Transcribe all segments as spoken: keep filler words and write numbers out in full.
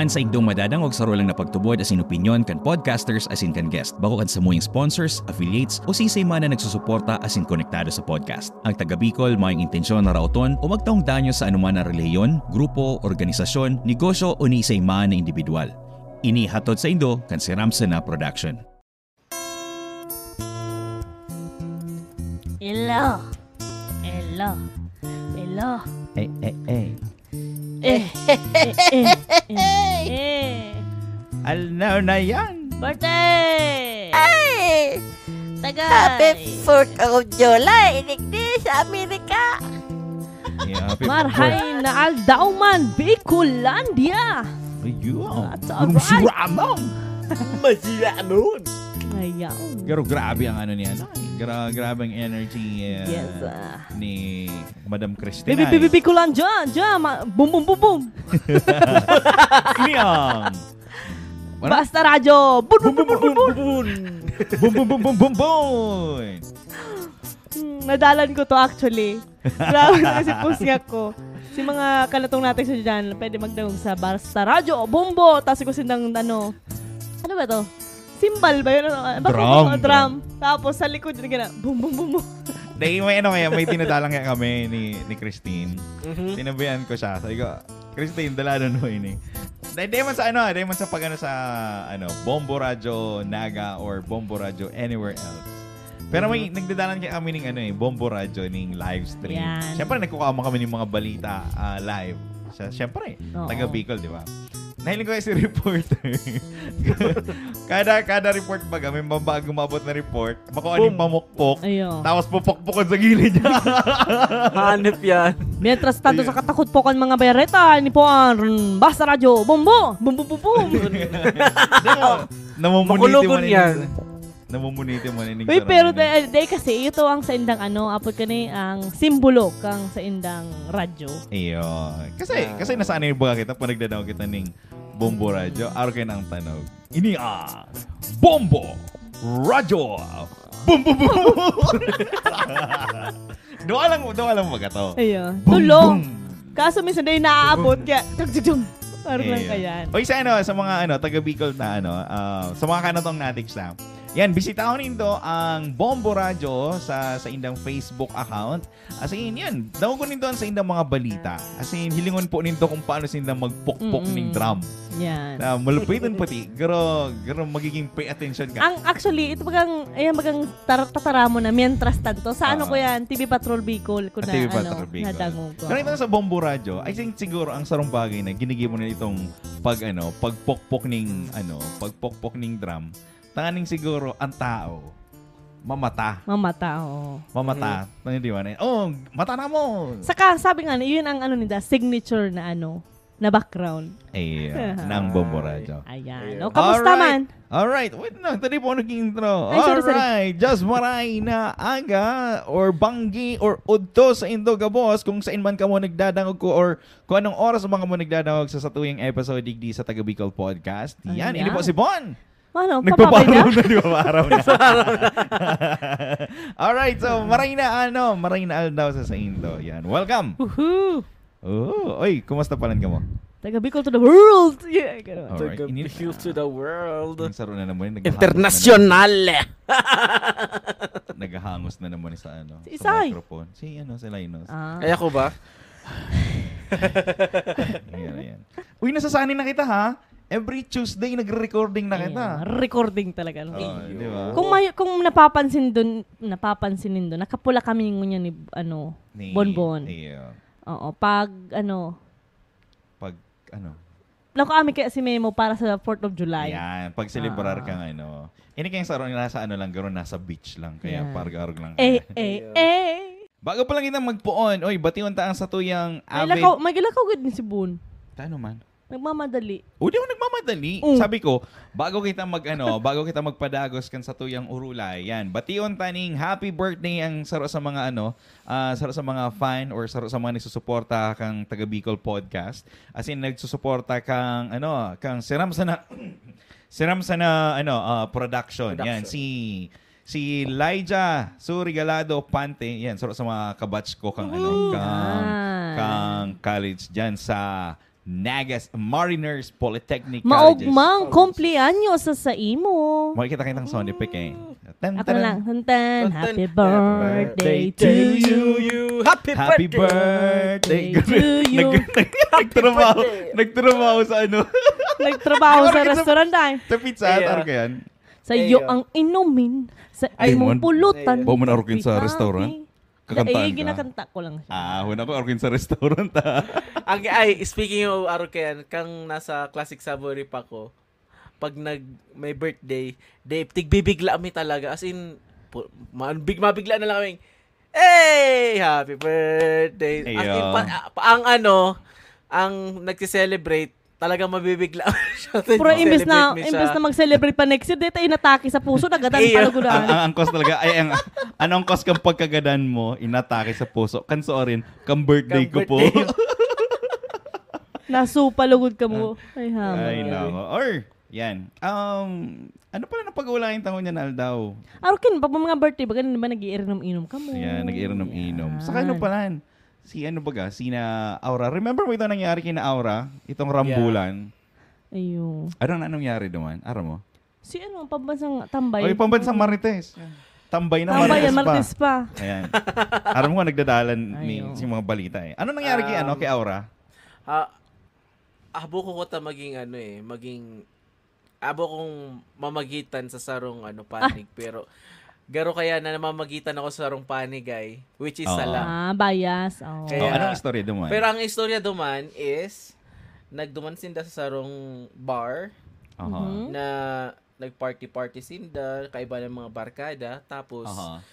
Saindong madadangog saro lang na pagtubod asin opinyon kan podcasters asin kan guest, bako kan samuyang sponsors, affiliates, o siisay man na nagsusuporta asin konektado sa podcast. Ang taga Bicol mayong intensyon na raoton o magtaong danyo sa anuman na relihiyon, grupo, organisasyon, negosyo o ni isay man na indibidwal. Ini hatod saindo kan Siram Sana Production. Ilo. Ilo. Ilo. Eh, eh, eh. Eh, eh, eh, eh, eh. Alnaw na yan. Birthday! Ay! Tagay! Happy fourth of July! Inigdi sa Amerika! Yeah, happy Marhay na aldaw man, Bicolandia! Ayun. That's Anong alright. siramang? Masiramon! Ayan. Pero grabe ang ano niya, no? Gra grabe ang energy uh, Yes, ah. ni Madam Christine. Bibi, bibi, Bicolandia! Dia! Ma- Boom, boom, boom, boom! Ini ang Basta Radyo! Bun, bun, bun, bun, bun, bun. Boom, boom, boom, boom, boom, boom! Hmm, nadalan ko to actually. Grabe na kasi pusngak ko. Si mga kanatong natin sa dyan, pwede magdangog sa Basta Radyo, Bombo, tapos ko sindang ano, ano ba to? Cymbal ba yun? Ano, ano ba Drum, drum. drum. Tapos sa likod, yun gana, boom, boom, boom, boom. Dahil may ano kaya, may dinadalang kaya kami ni, ni Christine. Mhm. Tinabihan ko siya. Sabi ko, Christine, dalanon mo ini. Dahil di man sa ano, di man sa pag ano sa ano, Bombo Radyo Naga or Bombo Radyo anywhere else. Pero may nagdadalan kaya kami ning ano eh, Bombo Radyo ning live stream. Yan. Siyempre, nagkukama kami ng mga balita ah, live. Sa, siyempre, Oo. taga Bicol, di ba? Nahiling ko kaya si reporter. kada kada report baga, may mabag umabot na report, makuha yung Boom. pamukpok, Ayo. tapos pupukpukon sa gilid niya. Hanip yan. Mientras tanto, sa katakot po kan mga bereta, ni po ang Basta Radyo, Bombo! Boom, boom, boom, boom! Namumuniti Makulugon man ini- yan. Namumuniti man ini. Uy, pero dahil, dahil kasi ito ang saindang ano, apod ka ni ang simbolo kang saindang radyo. Iyo. Kasi, Ah. kasi nasanay ba kita pag nagdadaw kita ning Bombo Radyo? Araw kayo ng tanog. Ini ang Bombo Radyo! Boom, boom, boom! Doon lang, doon lang mag-ato. Ayo. Boom, Tulong. boom. Kaso minsan dahil naaabot, kaya, tag, tag, tag, parang lang Ayan. kayan. Oy, sa ano, sa mga ano, taga Bicol na ano, ah, sa mga kanatong natin sa, yan, bisitahon nindo ang Bombo Radyo sa sa indang Facebook account. As in, yan, dawagon nindo ang sa indang mga balita. As in, hilingon po nindo kung paano sinda magpukpok Mm-mm. ning drum. Yan. Na malupitan pati, pero, pero magiging pay attention ka. Ang actually, ito bagang, ayan bagang tar- tataramon na mientras tanto. Sa ano Ah. ko yan, T V Patrol Bicol ko At na, T V ano, Patrol Bicol. nadangog ko. Pero ito sa Bombo Radyo, I think siguro ang sarong bagay na ginigimo na itong pag ano, pagpokpok ning ano, pagpokpok ning drum. Tanganing siguro ang tao mamata. Mamata, oo. Mamata. Ano di ba? Oh, mata na mo. Saka, sabi nga, yun ang ano nila, signature na ano, na background. Eh, ng Bombo Radyo. Ayan. Ayan. O, kamusta Alright. man? Alright. Wait na. Tadi po naging intro. Ay, sorry, sorry. Alright. Just maray na aga or banggi or udto sa indo gabos kung saan man kamo nagdadangog ko or kung anong oras man kamo nagdadangog sa satuyang episode digdi sa Taga Bicol Podcast. Yan. Ayan. Ini po si Bon. Ano, Nagpapaaraw papapay na? na, di ba? Paaraw na. Alright, so maray na ano, maray na aldaw sa saindo. Yan. Welcome. Woohoo! Oh, oy, kumusta palan ka mo? Taga Bicol to the world! Yeah, ganun. Alright. Taga Ini- Bicol to the world. Yung saro na naman, naghahangos na International. Naghahangos na naman sa ano, Si sa Isay. Microphone. Si ano, si Linus. Ah. Kaya ko ba? Ayan, ayan. Uy, nasasanay na kita ha. Every Tuesday nagre-recording na kita. Ayan, recording talaga. No? Oh, di ba? Kung may, kung napapansin dun, napapansin nindo, nakapula kami ngunyan ni, ano, Ni- Bonbon. Iyo. Oo, pag, ano, Pag, ano. Naku, ami kaya si Memo para sa fourth of July. Yan. Pag celebrar Ah. kang ano. Ini kayong saro nila sa ano lang, garo nasa beach lang. Kaya Yan. pargarog lang. Eh, Kaya. eh, eh. Bago pa lang kitang magpuon, oy, batiyon ta ang satuyang May avid. lakaw, may lakaw gud ni si Bon. Tano man. Nagmamadali. O, di ako nagmamadali. Oh. Sabi ko, bago kita mag ano, bago kita magpadagos kan satuyang urulay, yan. Bation ta ning happy birthday ang saro sa mga ano, ah, saro sa mga fan or saro sa mga nagsusuporta kang Taga Bicol Podcast. As in, nagsusuporta kang ano, kang Siram Sana Siram Sana ano, ah, production. Yan Production. si si Lyja Su Regalado Pante. Yan, saro sa mga kabatch ko kang ano, Woohoo! kang Ah. kang college diyan sa Nagas Mariners Polytechnic College. Maogmang kumpleanyo sa saimo. Makikita kitang sound effect eh. Tan, Ako na tan. lang. Tan, tan. Tan, tan. Happy birthday to you. Happy Happy birthday. birthday to you. Nag-, nag-, Happy nagtrabaho, birthday. nagtrabaho sa ano? Nagtrabaho sa Nag-, restaurant ay. Sa Pizza Hut, Yeah. ano kaya? Sa iyo Eyo. ang inumin, sa Ay, imong Raymond. pulutan. Eyo. Bawal mo na arukin sa Happy restaurant? Kakanta Ay, ka. ginakanta ko lang siya. Ah, huna ko, arukin sa restaurant, ah. Ang, ay, speaking of arukin, kang nasa Classic Savory pa ko, pag nag, may birthday, di, tigbibigla kami talaga. As in, pu-, ma-, big, mabigla na lang kaming, "Hey! Happy birthday!" As in, Iyo. pa, pa, ang ano, ang nagse-celebrate, talagang mabibigla siya. Pero imbes na, Nagse-celebrate mi siya. imbes na mag-celebrate pa next year, dito inatake sa puso, nagadan Iyo. pa lugudan. Ang, ang, ang cause talaga, ay, ang, anong cause kang pagkagadan mo, inatake sa puso? Kan sorry, kang birthday Kang ko po. birthday. Nasupa lugod ka mo. Ay, ha. Ay, nako. Or, yan. Um, ano pala nang pag-uulayan taon niya na aldaw? Arukin, pag mga birthday, baga na ba nag-iirinom-inom ka mo? Yan, nag-iirinom-inom. Yan. Saka ano pala, si ano baga, sina Aura. Remember mo itong nangyari kina Aura? Itong Yeah. rambulan? Ayun. Ano na nangyari naman? Aram mo? Si ano, pambansang tambay. Oy, pambansang Mm. marites. Tambay na Tambay marites yan, pa. marites pa. Ayan. Aram mo, nagdadalan ni, Ayun. si mga balita eh. Ano nangyari kay, ano, Um, kay Aura? ah, habo ko kuta maging ano eh, maging, habo kong mamagitan sa sarong ano, Ah. panig, pero garo kaya na namamagitan ako sa sarong panig ay, which is Oo. sala. Ah, bias. Oh. Kaya, Oh, anong istorya duman? pero ang istorya duman is, nagduman sinda sa sarong bar Aha. Mhm. na nag-party-party sinda, kaiba ng mga barkada, tapos Aha.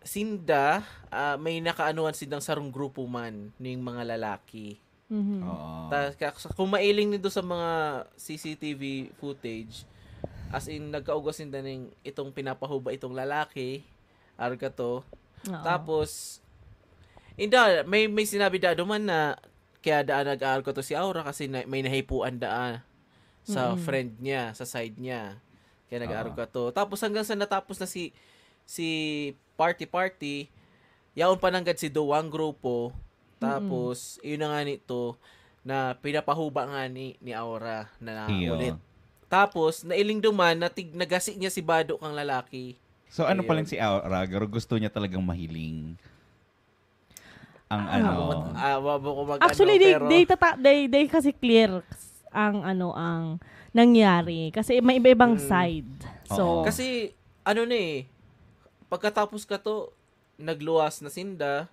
sinda, ah, may nakaanuhan sindang sarong grupo man ning mga lalaki. Mhm. Oo. Ta-, ka-, sa, kung mailing nindo sa mga C C T V footage, as in, nagkaugas sinda ning itong pinapahuba itong lalaki, arga to. Oo. Tapos, inda, may, may sinabi da duman na kaya daan nag-aarga to si Aura kasi na, may nahipuan daan sa Mhm. friend niya, sa side niya. Kaya nag-aarga Oo. to. Tapos hanggang sa natapos na si, si party-party, yaon pa nanggad si Duwang grupo. Mm. Tapos, yun na nga nito, na pinapahuba nga ni, ni Aura na Iyo. ulit. Tapos, nailing duman na tig-, nagasi niya si Bado kang lalaki. So, ano Ayun. palang si Aura? Garo gusto niya talagang mahiling ang Ah, ano. ah, wa-, wa-, wa-, Actually, ano, they, pero they tata-, they, they kasi clear ang ano, ang nangyari. Kasi may iba-ibang Mm. side. So, Oo. Kasi, ano na eh, pagkatapos ka to, nagluwas na sinda,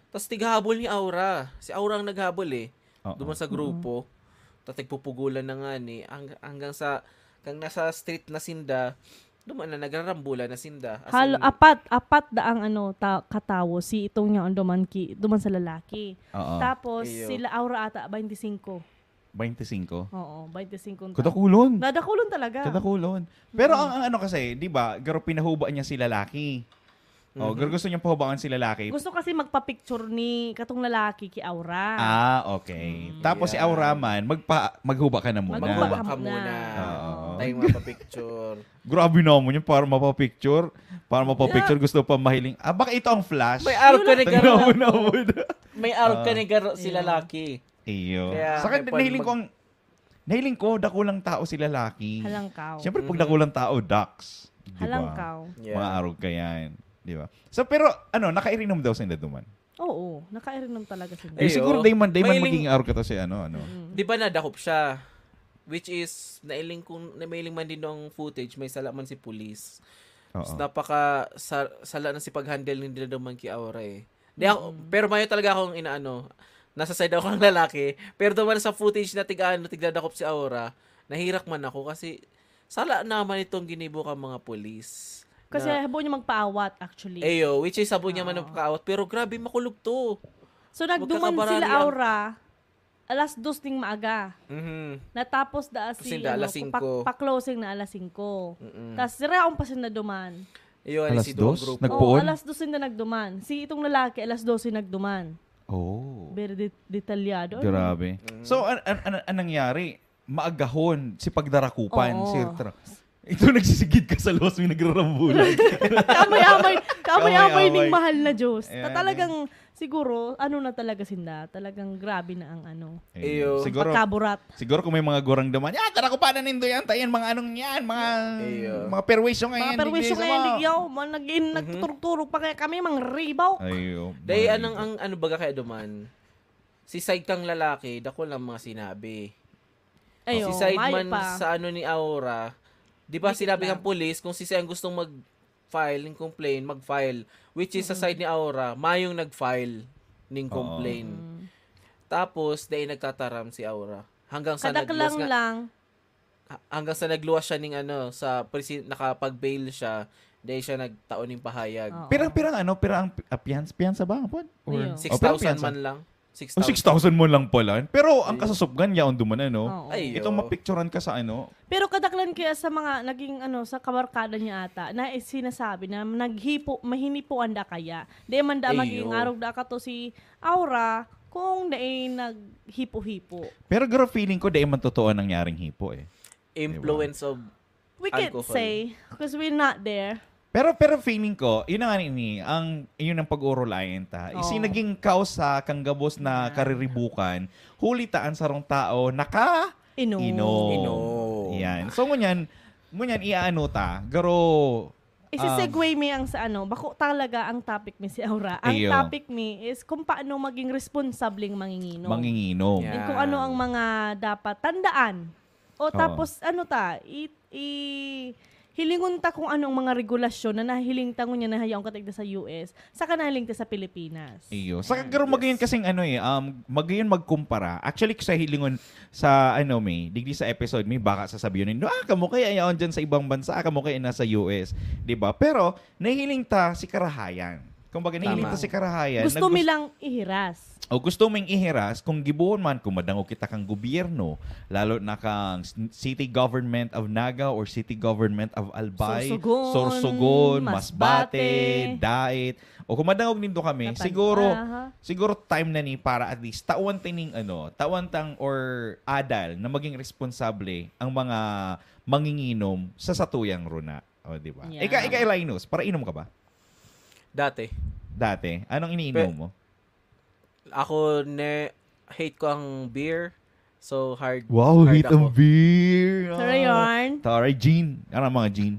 tas tighabol ni Aura. Si Aura ang naghabol eh. Oo. Duman sa Mm. grupo. Tas nagpupugulan na nga ni, hang-, hanggang sa, kang nasa street na sinda, duman na nagrarambulan na sinda. As Halo, in, apat, apat daang ano, ta-, katawo, si itong niya ang duman ki-, duman sa lalaki. Oo. Tapos, Iyo. sila Aura ata, baynte singko. Baynte singko? Oo, baynte singko ang tao. Kadakulon. Nadakulon talaga. Kadakulon. Pero Mm. ang, ang ano kasi, di ba, garo pinahuba niya si lalaki. Oh, Mhm. garo gusto niyang pahubangan si lalaki. Gusto kasi magpa-picture ni katong lalaki ki Aura. Ah, okay. Mm. Tapos si Yeah. Aura man, magpa-, maghuba ka na muna. Maghuba Maghuba ka ka muna. muna. Oo. Tayo magpa-picture. Grabe naman yun, para mapapicture. Para mapapicture, Yeah. gusto pa mahiling. Ah, baka ito ang flash. May arog ka Yun ni ang Garo. Tanaw mo na mo na. May arog ka Ah. ni Garo si Yeah. lalaki. Iyo. Kaya, Sa akin, kaya pwede nahiling ko mag- ang, nahiling ko, dakulang tao si lalaki. Halangkaw. Siyempre, pag Mhm. dakulang tao, ducks. Di ba? Halangkaw. Yeah. Mga arog ka yan. Di ba? So, pero, ano, nakairinom daw sa duman? Oo, nakairinom talaga sila. Eh, Ay, siguro, oo. day man, day man Mahiling magiging arog ka to si ano, ano. Mm. Di ba nadakop siya? Which is, nailing kung, na mailing man din ang footage, may sala man si pulis. Oo. Tapos napaka sa-, sala na si pag-handle ni Dinaduman ki Aura eh. Di ako, Mm. pero mayo talaga akong inaano, nasa side ako ng lalaki. Pero duman sa footage na tig-ano, tigdadakop si Aura, nahirak man ako kasi sala naman itong ginibo kang mga pulis. Kasi Na habo niya magpaawat, actually. Eyo, which is habo niya man Oo. magpaawat, pero grabe, makulog to. So, nagduman sila Magkakabaralian. Aura, alas dos ning maaga. Mhm. Natapos da Tapos si, hindi, ano, alas singko. pa-, pa-closing na alas singko. Mm-mm. Tas siraon pa sila duman. Iyo, ano, Alas si Duwang dos? grupo. Nagpoon? Oo, alas dos sila nagduman. Si itong lalaki, alas dose nagduman. Oh. Very de-, detalyado, ano? Grabe. Mm. So, an-, an-, an-, anong nangyari? Maagahon si pagdarakupan, Oo. si tra-, Ito, nagsisigid ka sa luwas, may nagrarambulan. Kamay-amay, kamay-amay ning Kamay-amay. Mahal na Diyos. Ayan, Ta- talagang, siguro, ano na talaga sinda, talagang grabe na ang ano, Iyo. Siguro, pagkaburat. siguro kung may mga gurang duman, "Ah, tara ko pa na nindo yan, tayo, mga anong yan, mga, Iyo. mga perwisyo ngayon, Mga perwisyo digdi sa ngayon, mga-" digyaw, mga naging Mhm. nagtuturog-turog pa kaya kami, mga ribaw. Ayo. Dahil mga anong ribaw. ang ano baga kaya duman? Si side kang lalaki, dako lang mga sinabi. Ayo, Si side mayo man pa. sa ano ni Aura, di ba Dikit sinabi lang. Ng police, kung si ang gustong mag-file ng complaint, mag-file. Which is sa side ni Aura, mayong nag-file ng Oo. complaint. Mm. Tapos, dahil nagtataram si Aura. Hanggang sa Kadaklang nagluwas nga, lang. ha- hanggang sa nagluwas siya ning ano, sa presi- nakapag-bail siya, dahil siya nagtao ning pahayag. Oo. Pirang, pirang ano, pirang ang pi- ah, piyansa, piyansa ba? What? Or, Iyo. oh, Six thousand pirang piyansa. Man lang. Six Oh, thousand. Six thousand man lang pala. Pero ang Iyo. Kasasubgan niya, on duman ano. Oo. Ay, Itong oo. Mapicturan ka sa ano. Pero kadaklan kaya sa mga naging ano sa kabarkada niya ata na sinasabi na naghipo, mahinipo anda kaya. Di man da Ay, maging oo. Arog da ka to si Aura kung dai naghipo-hipo. Pero garo feeling ko, dahil man totoo ang nangyaring hipo eh. Influence of We can't Alcohol. Say because we're not there. Pero pero feeling ko, yun na nga ni ang yun ang pag-uurulayan ta. Isi Oo. Naging kausa kang gabos na kariribukan, huli ta ang sarong tao naka Inom. inom. Inom. Yan. So ngunyan, ngunyan iaano ta, garo Isi-segue mi ang sa ano, bako talaga ang topic mi si Aura. Ang topic mi is kung paano maging responsableng manginginom. Manginginom. And kung ano ang mga dapat tandaan. O tapos ano ta, i, i- hilingon ta kung ano ang mga regulasyon na nahiling ta ngunyan na hayaon ka tigda sa U S, saka nahiling ta sa Pilipinas. Iyo. Sa garo magayon kasing ano eh, um, magayon magkumpara. Actually, sa hilingon sa ano mi, digdi sa episode mi, baka sasabihin nindo, "Ah, kamo kaya yaon dyan sa ibang bansa, kamo kaya nasa U S." Di ba? Pero, nahiling ta si karahayan. Kumbaga, nahiling Tama. Ta si karahayan. Gusto na mi gus- lang ihiras. O gusto ming ihiras, kung gibohon man, kung madangog kita kang gobyerno, lalo na kang s- City Government of Naga or City Government of Albay, Sorsogon, Sorsogon, Masbate. Masbate, Dait, o kung madangog nindo kami, Katan- siguro, Aha. siguro time na ni para at least tawan tining ano, tawan tang or adal na maging responsable ang mga manginginom sa satuyang runa. O, di ba? Yeah. Ika, ika, Linus, para inom ka ba? Dati. Dati? Anong iniinom Pe- mo? Ako, ne, hate ko ang beer. So, hard Wow, hard hate ang ako. Beer. Tara yarn. Tara, gin. Ano mga gin?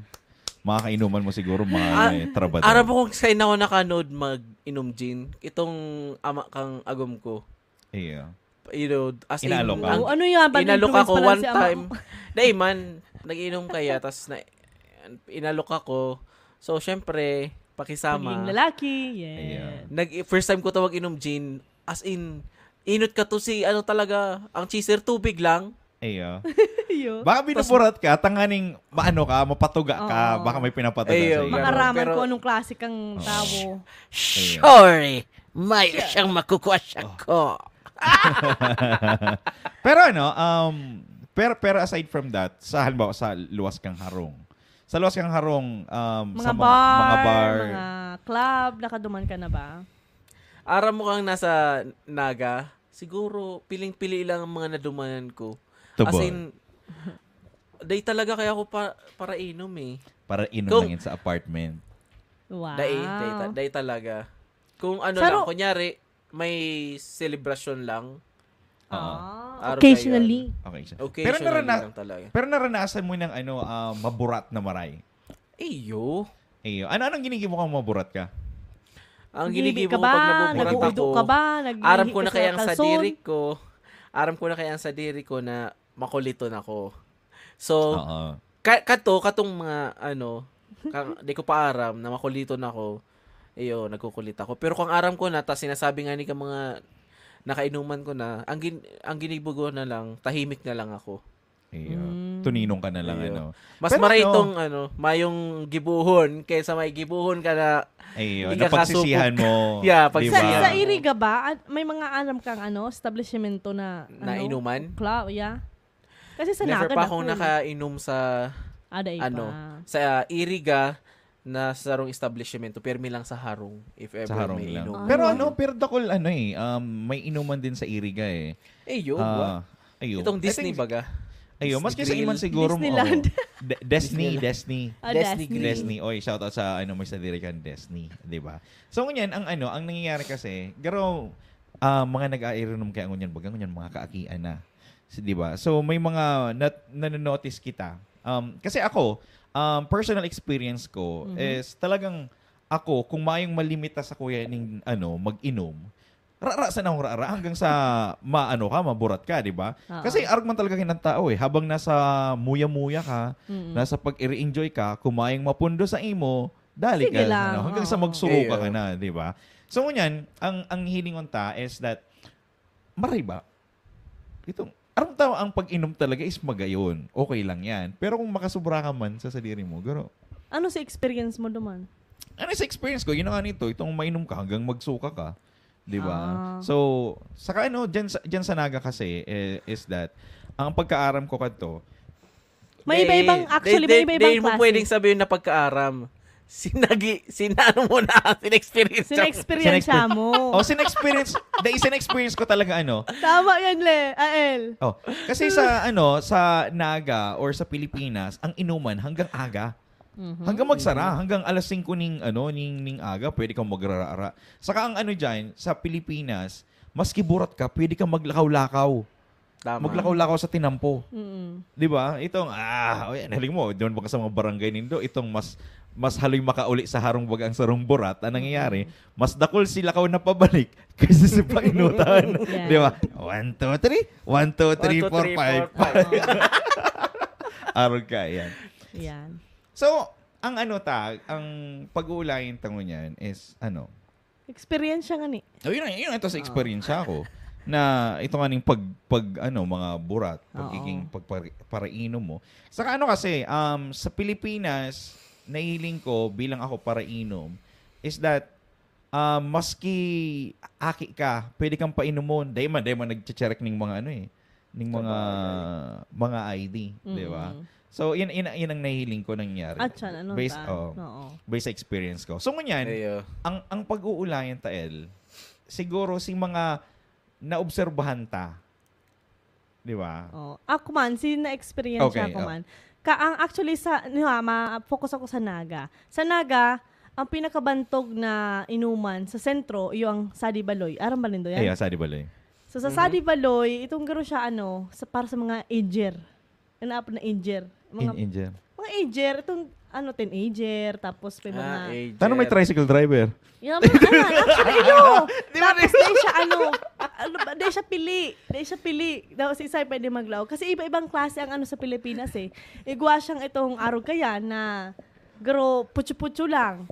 Mga kainuman mo siguro, mga Ah, may trabador. Aram mo kung saan ako nakanood mag-inom gin? Itong ama kang agom ko. Iya. You know, as in, Inaalok ka? ang- Oh, ano yan? Bad inalok influence ako pala one si ama time. mo. Dahil man, nag-inom kaya, tas na, inalok ako. So, syempre, pakisama. Pagiging lalaki, yes. Ayan. Nag, first time ko tawag inom gin, as in, inot ka to si, ano talaga, ang chaser tubig lang. Iya. Iyo. Baka binuburat ka, tanganing maano ka, mapatuga ka, Oo. baka may pinapatuga Iyo, sa iyo. ganun. Makaraman Pero- ko anong klase kang tao. Sorry, may siyang makukuha siya ko. Pero ano, um, pero, pero aside from that, sa halimbawa sa luwas kang harong, sa luwas kang harong, um, Mga sa mga, bar, mga bar, mga club, nakaduman ka na ba? Aram mo kang nasa Naga, siguro piling-pili lang ang mga nadumanan ko. As Tubod. In, day talaga kaya ako pa, para inom eh. Para inom Kung- lang yun sa apartment. Wow. Day, day, ta- day talaga. Kung ano Saro- lang, kunyari, may celebration lang. Ah, Araw occasionally. Okay siya. Occasionally Pero narana- lang talaga. Pero naranasan mo ng ano, ah, maburat na maray? Iyo. Iyo. Ano anong ginigibo kang maburat ka? Ang Gibi ginigibo ka ko ba? Pag naburat Nag-uudo ako, ka ba? Nag-iihi aram ko ka na sa kaya ang kalson? Sadiri ko. Aram ko na kaya ang Sadiri ko na makuliton ako. So, Oo. ka, kato, katong mga, ano, ka, di ko pa aram na makuliton ako. Iyo, nagkukulit ako. Pero kung aram ko na, tas sinasabi nga ni ka mga nakainuman ko na, ang, gin, ang ginibo ko na lang, tahimik na lang ako. Iyo. Mm. Tuninong ka na lang, Iyo. ano. Mas Pero maray ano, itong, ano, mayong gibuhon kaysa may gibuhon ka na Iyo, ikakasupog. Napagsisihan mo. Yeah, di Sa, ba? sa Iriga ba? At may mga alam kang ano, establishmento na, Na ano, inuman? Club, yeah. Kasi sa Never Naga, pa akong dako eh. Nakainom sa, Ah, dai ano, pa. sa Iriga na sa sarong establishmento, pero may lang sa harong, if ever Sa harong may lang. inom. Pero Ah. ano, pero dakol ano eh, um, may inuman din sa Iriga eh. Eh, yun, Ah, ba? Ayun. Itong I Disney think- baga? Ayo, Disney maski sa iman Grill. siguro mo. Disneyland. Oh, De- Destiny, Disneyland. Destiny. Ah, Destiny Destiny. Grill. Destiny. Oy, shout out sa ano, may sadiri kan Destiny, 'di ba? So ngunyan ang ano, ang nangyayari kasi, garo ah, mga nag-airinom kaya ngunyan, baga ngunyan mga kaakian na. Si, 'di ba? So may mga nat- nanonotice kita. Um, kasi ako, um, personal experience ko Mhm. is talagang ako, kung mayong malimita sa kuya ning ano, mag-inom, rara sa nahong rara hanggang sa maano ka, maburat ka, 'di ba? Oo. Kasi arog man talaga kinang tao eh. Habang nasa muya-muya ka, Mm. nasa pag-i-enjoy ka, kung mayong mapundo sa imo, dali Sige ka, lang, ano, hanggang sa oo. magsuruka Iyo. ka na, 'di ba? So ngunyan, ang ang hilingon ta is that mariba. Itong aram tao ang pag-inom talaga is magayon. Okay lang 'yan. Pero kung makasubra ka man sa sadiri mo, garo. Ano sa experience mo duman? Ano sa experience ko, yun na nga nito, itong mainom ka hanggang magsuka ka. 'Di ba? Ah. So, saka ano, dyan sa, dyan sa Naga kasi, eh, is that, ang pagkaaram ko kadto, May iba-ibang, Dai- actually, dai- may iba-ibang dai mo klase. Pwedeng sabihin na pagkaaram. Sinagi, sinano mo na, sinexperience mo. Sinexperience Sinexper- mo. O, sinexperience, dahil sinexperience ko talaga ano. Tama yan, Le. Ael. Oh, kasi sa ano, sa Naga or sa Pilipinas, ang inuman hanggang aga. Mhm. Hanggang magsara, hanggang alas singko ning ano, ning ning aga, pwede kang magrarara. Saka ang ano diyan, sa Pilipinas, maski burat ka, pwede kang maglakaw-lakaw. Tama. Maglakaw-lakaw sa tinampo. Mm-mm. 'Di ba? Itong ah, oh, yan, haling mo, doon ba ka sa mga barangay nindo, itong mas mas haloy makauli sa harong baga ang sarong burat, ang nangyayari, mas dakol si lakaw na pabalik kaysa si painutan. Yan. 'Di ba? One, two, three. One, two, three, One, two, four, three, five. four, five. Arog ka, yan. Yan. So, ang ano ta, ang pag-uulayan ta ngunyan is ano? Experience siya nga ni. Oh, yun, yun ito sa experience ako na ito nga ning pag, pag ano, mga burat, Oo. pagiging pagpari- parainom mo. Saka ano kasi, um, sa Pilipinas, nahiling ko bilang ako parainom is that um, maski aki ka, pwede kang painomon. Dahil man, dahil man nagche-check ning mga ano eh, ning mga mga I D, 'di ba? Mm. So, yun, yun, yun ang nahiling ko nangyari. At siya, ano based, ta? oh, Oo. based sa experience ko. So, ngunyan, Ayo. ang ang pag-uulayan ta, El, siguro si mga naobserbahan ta. 'Di ba? Oh, ako man, si na-experience Okay, ako oh. man. Ka, ang actually sa, ano ha, ma-focus ako sa Naga. Sa Naga, ang pinakabantog na inuman sa sentro, iyo ang Sadi Baloy. Aram ba nindo yan? Ay, ah, Sadi Baloy. So, sa Sadi Baloy, itong garo siya, ano, sa, para sa mga ager. Ano apo na ager? Mga, In India. mga ager, itong, ano, teenager, tapos may mga... Ah, age. Tano may tricycle driver? Yan, mga, ano, actually, no. Di ba, Tapos, di siya, ano, ano ba, di siya pili. Di siya pili. Daw, si Isay pwede maglaog. Kasi iba-ibang klase ang ano sa Pilipinas eh. Igwa siyang itong arog kaya na garo, putyo-putyo lang.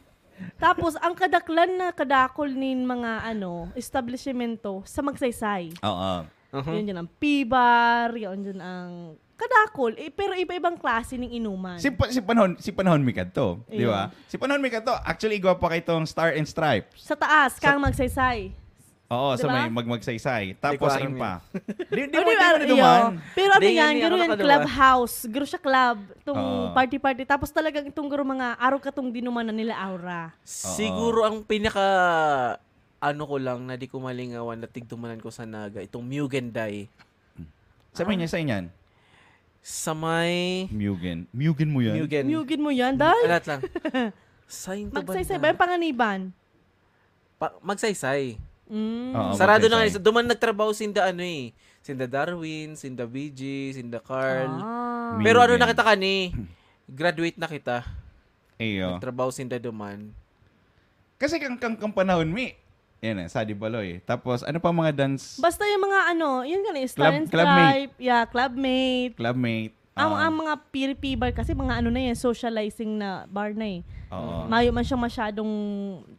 Tapos, ang kadaklan na kadakol nin mga, ano, establishmento sa Magsaysay. Oo. Mhm. Yun dyan ang P-bar, yun dyan ang kadakol. Eh, pero iba-ibang klase ng inuman. Si, pa- si panahon si panahon mi kadto, di ba? Iyo. Si panahon mi kadto, actually igwa pa kay tong Star and Stripes. Sa taas, Sa- kang Magsaysay. Oo, sa Di ba? May Magsaysay. Di Tapos ko aram impa. Di, di Oh, mo, di di ba? mo naduman. Iyo. Pero ano Di yan, nga ni, garo ano yan, ka duman? Clubhouse. Garo siya club. Itong Oo. Party-party. Tapos talagang itong garo mga araw katong dinuman na nila aura. Siguro ang pinaka ano ko lang na di ko malingawan na tigdumanan ko sa Naga, itong Mugen Dai. Sa may niya, sa inyan? Sa may Mugen. Mugen mo yan? Mugen. Mugen mo yan, dahil Alat lang. Sain to Magsaysay banda? Ba yung Panganiban? Pa- magsaysay. Mm. Oo, Sarado na nga. Magsaysay. Duman nagtrabaho sinda ano eh. Sinda Darwin, sinda B G, sinda Carl. Ah. Mi- Pero ano Mugen. na kita kani? Graduate na kita. Iyo. Nagtrabaho sinda duman. Kasi kang, kang, kang panahon mi, yan eh, Sadi Baloy. Tapos ano pa mga dance? Basta yung mga ano, yun nga, Star Club- and clubmate. Stripe, yeah, clubmate. Clubmate. Ang, um, ang mga P R P bar kasi mga ano na yan, socializing na bar na eh. Oo. Mayo man siyang masyadong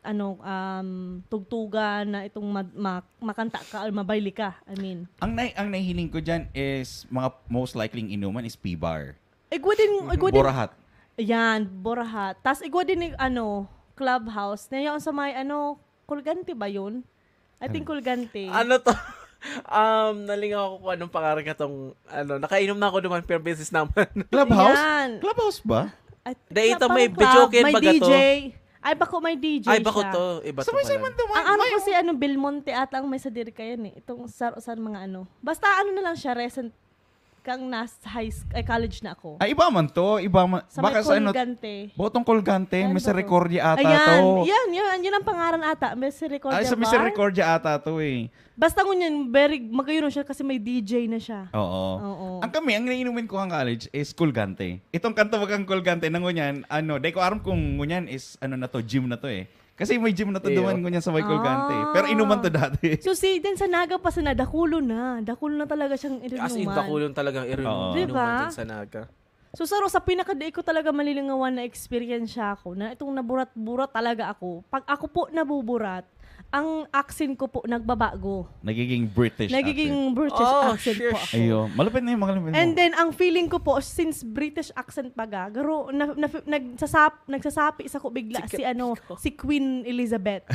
ano, um, tugtugan na itong ma- ma- makanta ka or mabayli ka. I mean, Ang nai- ang nahihiling ko diyan is mga most likely inuman is P-bar. igwa din, igwa din. Borahat. Yan, Borahat. Tapos igwa din yung ano, clubhouse. Na yun sa may ano, Colgante ba yun? I think Colgante. Ano to? Um, nalingaw ako kung anong pangalan ka tong, ano, nakainom na ako duman, pero beses naman. Clubhouse? Yan. Clubhouse ba? At Dahil ito parang may club, videoke may baga to? D J. Ay, bako may D J Ay, bako siya. to. Iba to Sabay sa pala. man duman. Ang ano May- ko si ano, Belmonte ata ang may sa Dirkayan eh. Itong sar sar mga ano. Basta ano na lang siya, recent kang nas high sch-, ay, college na ako. Ay, iba man to. Iba man. Sa may Baka sa ano, Colgante. Botong Colgante, Ano ba to? Misericordia ata Ayan, to. yan, yan, yan ang pangalan ata. Misericordia Ay, sa Bar? Misericordia ata to eh. Basta ngunyan, very, magayon siya kasi may D J na siya. Oo. Oo. Ang kami, ang naiinumin ko ang college is Colgante. Itong kanta bagang Colgante na ngunyan, ano, di ko aram kung ngunyan is, ano na to, gym na to eh. Kasi may gym na to Iyo. duman ngunyan sa may Colgante. Ah. Pero inuman to dati. So, si, din sa Naga pa, sa na, dakulo na. Dakulo na talaga siyang As in, inuman. dakulo na talagang irin-, Oo. Di ba? inuman dyan sa Naga. So, saro sa pinakadai ko talaga malilingawan na eksperyensya ko, na itong naburat-burat talaga ako. Pag ako po nabuburat, ang accent ko po nagbabago. Nagiging British Nagiging accent. British Oh, accent shish. po ako. Ayo, malapit na yung mga malapit And mo. then, ang feeling ko po, since British accent baga, garo, na, na, nagsasap, nagsasapi sa ko bigla Sikat si ano, ko. si Queen Elizabeth.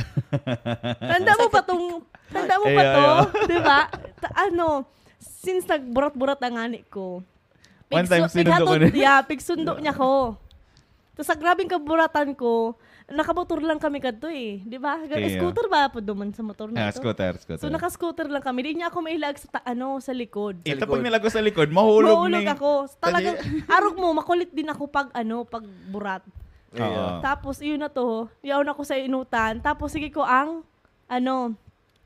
Tanda mo pa tong, tanda mo pa Ayo, to? ayo. Di ba? Ta- ano, since nagburat-burat ang ani ko, One time, pigsu-, sinundo ko pighatod, ni- yeah, pigsundo niya ko. Tapos sa grabing kaburatan ko, nakamotor lang kami kadto eh. Di ba? Ga-, Iyo. scooter ba po duman sa motor na Ah, to? scooter, scooter. So, naka-scooter lang kami. Di niya ako mailag sa ta-, ano, sa likod. Ito Sa pag likod. nilago sa likod, mahulog Mahulog ni ako. Talagang, Tadi- arog mo, makulit din ako pag, ano, pag burat. Oo. Tapos, iyon na to. Yaon ako sa inutan. Tapos, sige ko ang, ano,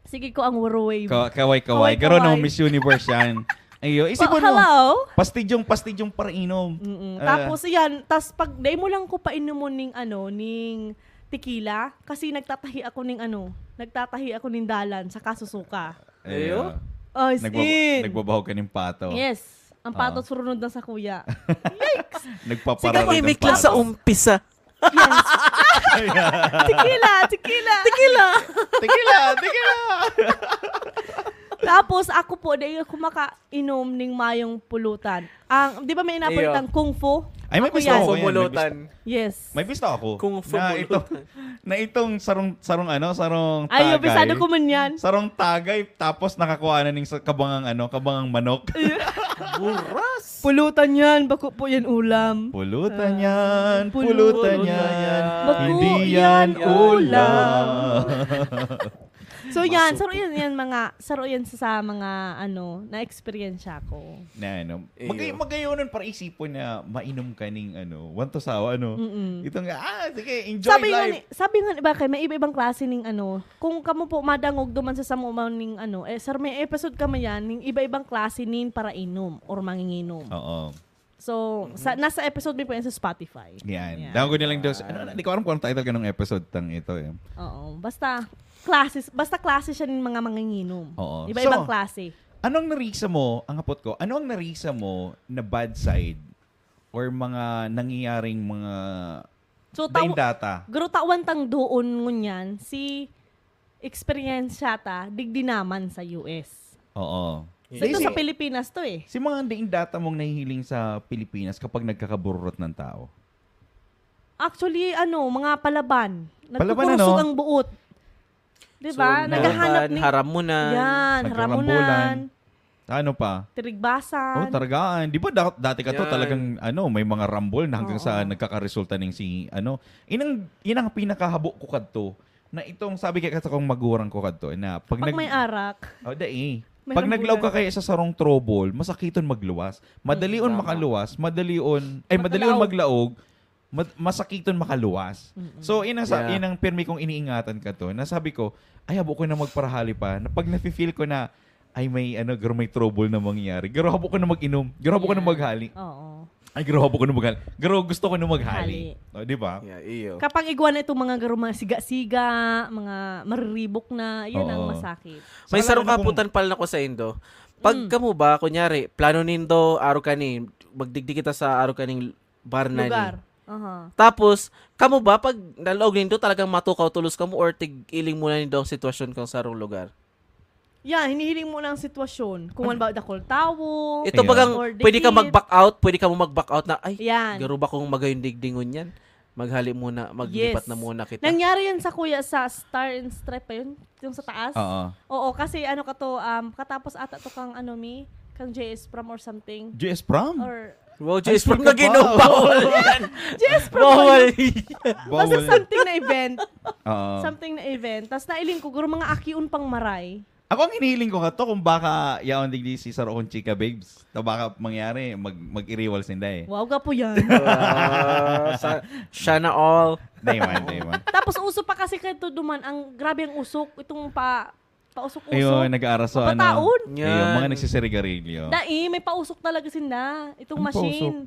sige ko ang Warawave. Ka-, kaway-kaway. Kaway-kaway. Garo na Miss Universe yan. Ayo, isip mo, Oh, no? hello? Pastidyong, pastidyong parainom. Mm-mm. Ah. Tapos, yan. Tas, pag, dai mo lang ko painomon ning, ano, ning tequila. Kasi nagtatahi ako ning, ano, nagtatahi ako ning dalan sa kasusuka. Ayo? Ayo. Oh, is Nagba-, in. nagbabahog ka ng pato. Yes. Ang pato Oo. surunod na sa kuya. Yikes! Nagpaparawid Sige, ang imik lang pato. sa umpisa. Yes. Tequila, tequila. Tequila. Tequila, tequila. Tapos ako po, dai ako makainom ning mayong pulutan. Ang, di ba may Iyo. inaapod itang kung fu? Ay, may Ako gusto yan. ako Kung yan. May gusto, Pulutan. Yes. may gusto ako. Kung fu Na pulutan. ito, na itong sarong, sarong ano, sarong Ay, yung tagay. bisado ko man yan. Sarong tagay, tapos nakakuha na ning sa kabangang ano, kabangang manok. Buras. Pulutan yan, bako po yan ulam. Pulutan Ah. yan, Pulutan pulutan yan. yan. Bako Hindi yan yan ulam. ulam. So, yan, Maso- saro yan, yan mga, saro yan sa, sa mga, ano, na-eksperyensya ko. Na, ano, Iyo. magay-, magayon nun para isipon na mainom ka ning, ano, one to sawa, ano. Mm-mm. Itong, ah, sige, enjoy Sabi nga life. ni, sabi nga ni, bakit may iba-ibang klase ning, ano, kung kamo po madangog duman sa samo man ning, ano, eh, sir, may episode kami yan, ning iba-ibang klase nin para inom or manginginom. Oo. So, sa, Mhm. nasa episode mi po yan sa Spotify. Yan. Yan. Dango nilang dos. Ano, Ah. di ko alam kung anong title ka ng episode tang ito eh. Oo. Basta, classes, basta klase siya ng mga manginginom. Oo. Iba-ibang So, klase. anong narisa mo, ang hapot ko, ano ang narisa mo na bad side or mga nangyayaring mga So, daing taw-, data? Garo tawan tang doon ngunyan, si experience siya ta, digdi naman sa U S. Oo. Sa Dahil ito si, sa Pilipinas to eh. si mga daing data mong nahihiling sa Pilipinas kapag nagkakabururot ng tao? Actually, ano, mga palaban. Palaban, Nagkukurusog ano? ang buot. Di So, ba? Naghahanap palaban, ni haramunan. Yan, Nagkarambulan. haramunan. Ano pa? Tirigbasan. Oh, taragaan. Di ba da-, dati ka to Yan. talagang, ano, may mga rambol na hanggang sa Oo. nagkakaresulta ning si, ano, inang, inang pinakahabo ko kadto na itong sabi kay kata kong magurang ko kadto na pag Pag nag-, may arak, oh, dai. may Pag naglaog ka rambulan. kaya sa sarong trouble, masakiton magluwas. Madali Mm, on tama. makaluwas, madali on, ay, madali on Makalaog. maglaog, mad-, masakiton makaluwas. Mm-mm. So, ina sa, Yeah. inang pirmi kong iniingatan kadto, na sabi ko, "Ay, habo ko na magparahali pa." Na pag nafe-feel ko na, "Ay, may, ano, garo may trouble na mangyayari." Garo habo ko na mag-inom. Garo habo ko na Yeah. maghali. Oo. Ay, garo habo ko na maghali. Garo gusto ko na maghali. Hali. Oh, di ba? Yeah, iyo. Kapag igwa na itong mga garo, mga siga-siga, mga mariribok na, yan ang Oo. masakit. May Saka sarong lalo na kung kaputan pala na ko sa indo. Pag Mm. kamo ba, kunyari, plano nindo, araw kani, magdigdi kita sa araw kaning bar na ni. Lugar. Aha. Tapos, kamo ba, pag nalaog nindo, talagang matukaw tulos kamo or tig-iling muna nindo ang sitwasyon kang sarong lugar? Yeah, hinihiling mo na ang sitwasyon. Kung Ano? halimbawa, dakul tawo, Ito Ayan. bagang, or pwede ka dikit. mag-back out, pwede ka mo mag-back out na, "Ay, Yan. garo ba kung magayon digdingon yan? Maghali muna, maglipat Yes. na muna kita." Nangyari yan sa kuya sa Star and Stripe pa yun? Yung sa taas? Oo. Oo, kasi ano ka to, um, katapos ata to kang ano, mi, kang J S Prom or something. J S Prom? Or Wow, Ay, J S Prom sige na ginawa. pa. Bawal yan. J S Prom Bawal ba yun? yan. Basta Bawal. something na event. Oo. Something na event. Tas nailing ko, guro mga akion pang maray. Ako, ang hinihiling ko kato, kung baka yaon digdi si saro kong chika babes, ta baka mangyari, mag-, mag-iriwal sinda eh. Wow, gwapo yan. Ah, sa, siya na all. Day one, day one. Tapos uso pa kasi kato duman, ang grabe ang usok, itong pa, pausok-usok. Ayun, nag-aaraso, ano. Papataon. Ayun, mga Yan. nagsisigarilyo. Dai, may pausok talaga sinda. Itong Ano machine.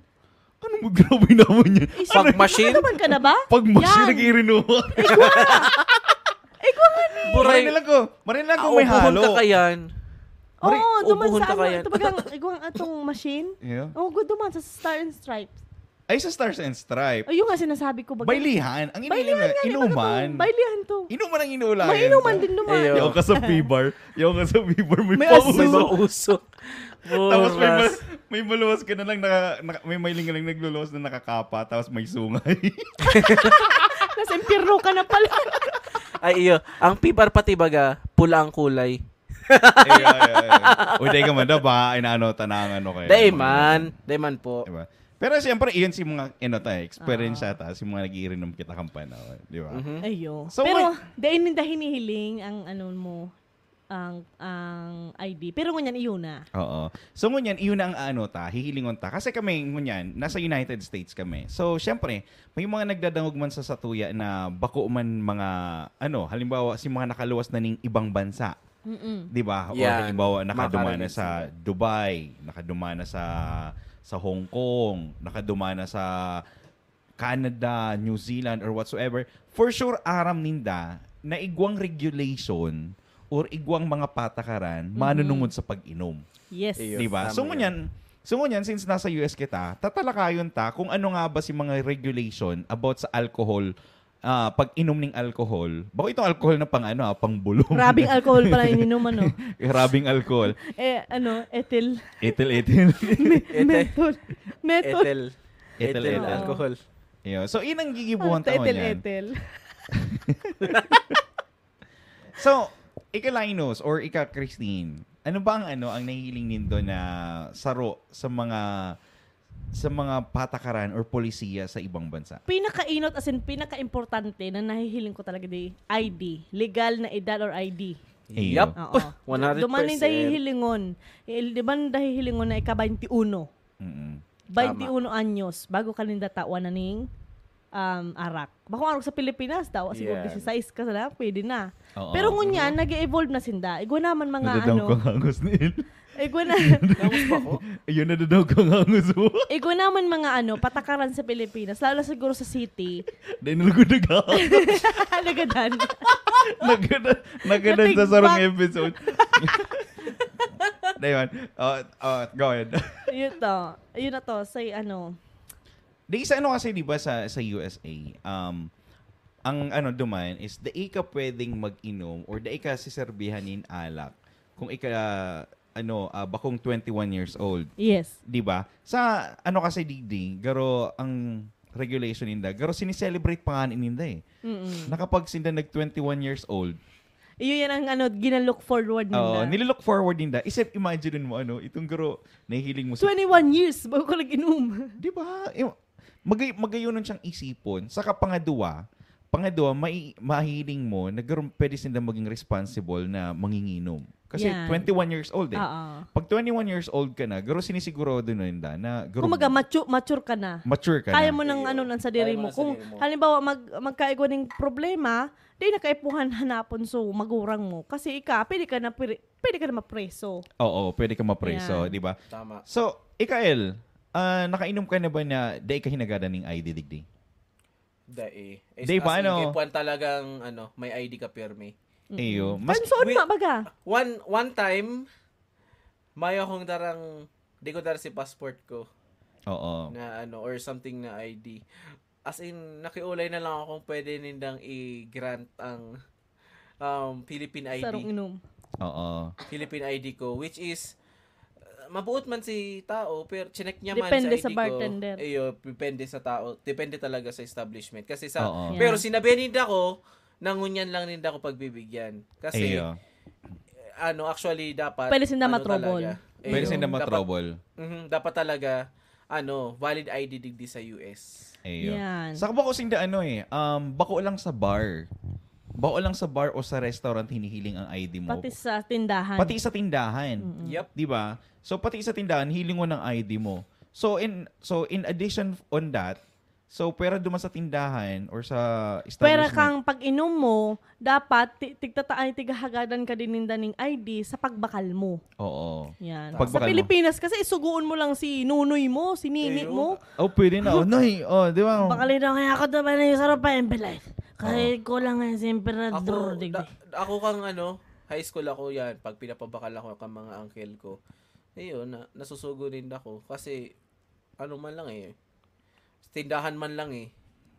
Ano mo, grabe naman yan. Is- Pag machine? Ano naman ka na ba? Pag machine, Yan. nag-iirinuha. Ikaw nga. Buray. Marinig lang ko. Marinig lang ko Ah, may upuhon halo. ka kayan. Mari- Oo, duman upuhon sa ka ano, kaya. Ito bagang, iguang atong machine. Yeah. Oo, good duman sa Star and Stripes. Ay, sa Stars and Stripes. Ayun nga sinasabi ko. Baga, Baylihan. Ang baylihan iniinom, nga, inuman. Baylihan to. Inuman ang inuulayan. May inuman din duman. Ayun. Yaon ka sa P-bar. Yaon ka sa P-bar. May, May pauso. May aso. mausok. Tapos may, Buras. ma- may maluwas ka na lang, naka, naka, may mailing lang nagluluwas na nakakapa, tapos may sungay. Nasa impyerno ka na pala. Ay, iyo. Ang P-bar pati baga, pula ang kulay. Ay, ay, ay, ay. O, di ka man daw, baka inaano, tanangan o kaya. Dai man. Dai man po. Diba? Pero siyempre, iyon si mga, ano ta, experience Ah. ata, si mga nagiirinom kita kang panahon, di ba? Mhm. Ayo. So, Pero, may- dai ninda hinihiling ang ano mo, ang ang I D. Pero ngunyan, iyo na. Oo. So, ngunyan, iyon na ang ano ta, hihilingon ta. Kasi kami, ngunyan, nasa United States kami. So, syempre, may mga nagdadangog man sa satuya na bako man mga, ano, halimbawa, si mga nakaluwas na ning ibang bansa. Mm-mm. Di ba? O Yan. halimbawa, nakaduma na Makarinig sa sila. Dubai, nakaduma na sa sa Hong Kong, nakaduma na sa Canada, New Zealand, or whatsoever, for sure, aram ninda na igwang regulation or igwang mga patakaran Mhm. manunungod sa pag-inom. Yes. Iyo. Di ba? Tama So, yan. ngunyan, so, ngunyan, since nasa U S kita, tatalakayon ta kung ano nga ba si mga regulation about sa alcohol, ah, pag-inom ng alcohol. Bako itong alcohol na pang ano, ah, pang bulong. Grabing alcohol pala ininom, ano? Grabing alcohol. Eh, ano, ethyl. Ethyl, ethyl. Ete- Methyl. Methyl. Ethyl. Ethyl, Ethyl ethyl. Alcohol. Iyo. So, inang gigibuhan Ano, taon ethyl, yan. ethyl. So, ika Linus or ika Christine, ano ba ang ano ang nahihiling nindo na saro sa mga sa mga patakaran or polisiya sa ibang bansa? Pinakainot, as in, pinaka-importante na nahihiling ko talaga di I D. Legal na edad or I D. Iyo. Yup. Oo. One hundred percent. Duman ninda hihilingon. Eh, duman ninda hihilingon na ika-twenty-uno. Mm-mm. Twenty-uno anyos bago ka ninda tawan na ning um, arak. Bako arog sa Pilipinas, daw siguro Yeah. disisais ka na, pwede na. Oo. Pero ngunyan, nag-evolve na sinda. Igwa naman mga Nadadaw ano. ka ng angos, Neil. Igwa na. Tapos pa ko? Ayun, nadadaw ka ng angos mo. Igwa naman mga ano, patakaran sa Pilipinas, lalo na siguro sa city. Dahil nalagod na ka. Nagadan. Nagadan, nagadan sa Natigbak. sarong episode. Dahil, oh, oh, go ahead. Yun to. Yun na to. Say ano. Di sa ano kasi, di ba, sa, sa U S A, um, ang ano duman is dai ka pwedeng mag-inom or dai ka siserbihan nin alak kung ika, ano, ah, bakong twenty-one years old. Yes. Di ba? Sa ano kasi, digdi, garo ang regulation ninda, garo sineselebrate pa nga ninda eh. Mm-mm. Nakapag sinda nag twenty-one years old, Iyo yan ang ano, ginalook forward Oo, nila. nililook forward ninda. Isip, imagine mo, ano, itong garo, nahihiling mo sa twenty-one years bago ka nag-inom. Di ba? Eh, magay- magayonon siyang isipon. Saka pangadwa, pangadwa, may, mahiling mo na garo, pwede sinda maging responsible na manginginom. Kasi Yan. twenty-one years old eh. Oo. Pag twenty-one years old ka na, garo sinisigurado na ninda na garo Kumbaga, mature, mature ka na. mature ka Kaya na. mo nang Iyo. ano nang sadiri Kaya mo mo. nang Kung sadiri mo. halimbawa mag magkaigwa ning problema, di na kaipuhan hanapon so magurang mo. Kasi ika, pwede ka na pre- pwede ka na mapreso. Oo, pwede ka mapreso, Yan. di ba? Tama. So, Ikael, ah, nakainom ka na ba na dai ka hinagadan ning I D digdi? Dai. Di ba, As in, ano? Kaipuhan talaga ang ano, may I D ka pirmi. Iyo. Mas, Kansoon Wi- ma baga. One one time, mayo akong darang, di ko dara si passport ko oo. na ano, or something na I D. As in, nakiulay na lang ako kung pwede nindang i-grant ang um, Philippine I D. Sarong inom. Oo. Philippine I D ko, which is, uh, mabuot man si tao, pero chinek niya man Depende sa sa I D bartender. ko. Iyo, depende sa tao. Depende talaga sa establishment. Kasi sa, Oo. Yeah. Pero sinabihan ninda ko, na ngunyan lang ninda ko pagbibigyan. Kasi, Iyo. ano, actually, dapat, Pwede sinda ano matrouble. Talaga. Pwede Iyo, sinda dapat- matrouble. Mhm, dapat talaga, ano, valid I D digdi sa U S. Iyo. Yan. Sa bako sinda ano eh, um, bako lang sa bar. Bawal lang sa bar o sa restaurant hinihiling ang I D mo. Pati sa tindahan. Pati sa tindahan. Mm-mm. Yep. Di ba? So, pati sa tindahan, hiling mo ng I D mo. So, in so in addition on that, so, pwera duman sa tindahan or sa Pwera establishment. Kang pag-inom mo, dapat ti- tigtata ay tighahagadan ka din ninda ning I D sa pagbakal mo. Oo. Yan. Pagbakal Sa mo. Pilipinas kasi isugoon mo lang si nunoy mo, si nini Ayun. mo. Oh, pwede na. Oh, nay, oh, di ba? Bakal daw kaya ako naman yung sarap pa yung bilay. Kahit kulang nga yung emperador. Ako, Di da- ako kang ano, high school ako yan, pag pinapabakal ako kang mga uncle ko, ayun, na, nasusugo din ako. Kasi, ano man lang eh, tindahan man lang eh.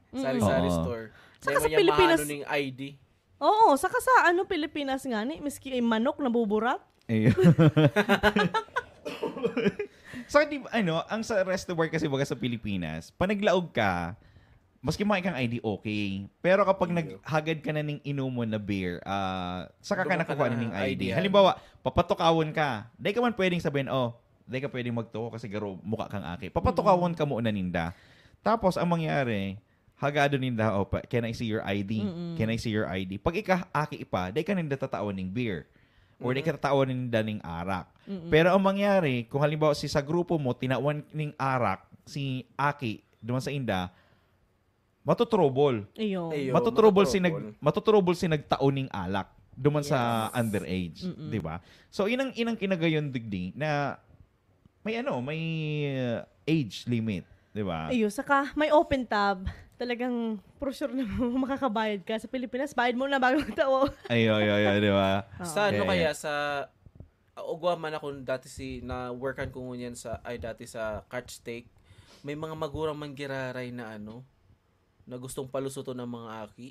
Sari-sari Oo. Store. Saka Dahil sa niya Pilipinas- maano ning I D. Oo, saka sa ano Pilipinas nga ni, miski yung manok nabuburat. Ayun. So, di ba, ano, ang sa restaurant kasi baga sa Pilipinas, panaglaog ka, maski mga ikang I D, okay. Pero kapag Iyo. naghagad ka na ning inomon na beer, ah, saka ka Duman ka nakukuha na na ning I D. I D, ah. Halimbawa, papatukawon ka. Dahil ka man pwedeng sabihin, oh, dahil ka pwedeng magtuko kasi garo mukha kang aki. Papatukawon ka muna ninda. Tapos, ang mangyari, hagado ninda, oh, pa, can I see your I D? Mm-mm. Can I see your I D? Pag ika, aki pa, dahil ka ninda tatawan ning beer. Or dahil ka tatawan ninda ning arak. Mm-mm. Pero ang mangyari, kung halimbawa si sa grupo mo, tinawan ning arak, si aki, duman sa inda, matutrouble. Iyo. Ayun, Matutrouble si matutrouble. nag matutrouble si nagtao ning alak duman sa Yes. underage, Mm-mm. di ba? So inang inang kinagayon digdi na may ano, may uh, age limit, di ba? Iyo, saka may open tab. Talagang for sure na makakabayad ka. Sa Pilipinas, bayad mo na bago magtao. Ayo, ayo, ayo, di ba? Oo. Sa ano Kaya- kaya, sa, ah, ugwa man ako dati si, na workan ko ngunyan sa, ay dati sa Catch Steak, may mga magurang manggiraray na ano, na gustong palusuton ng mga aki.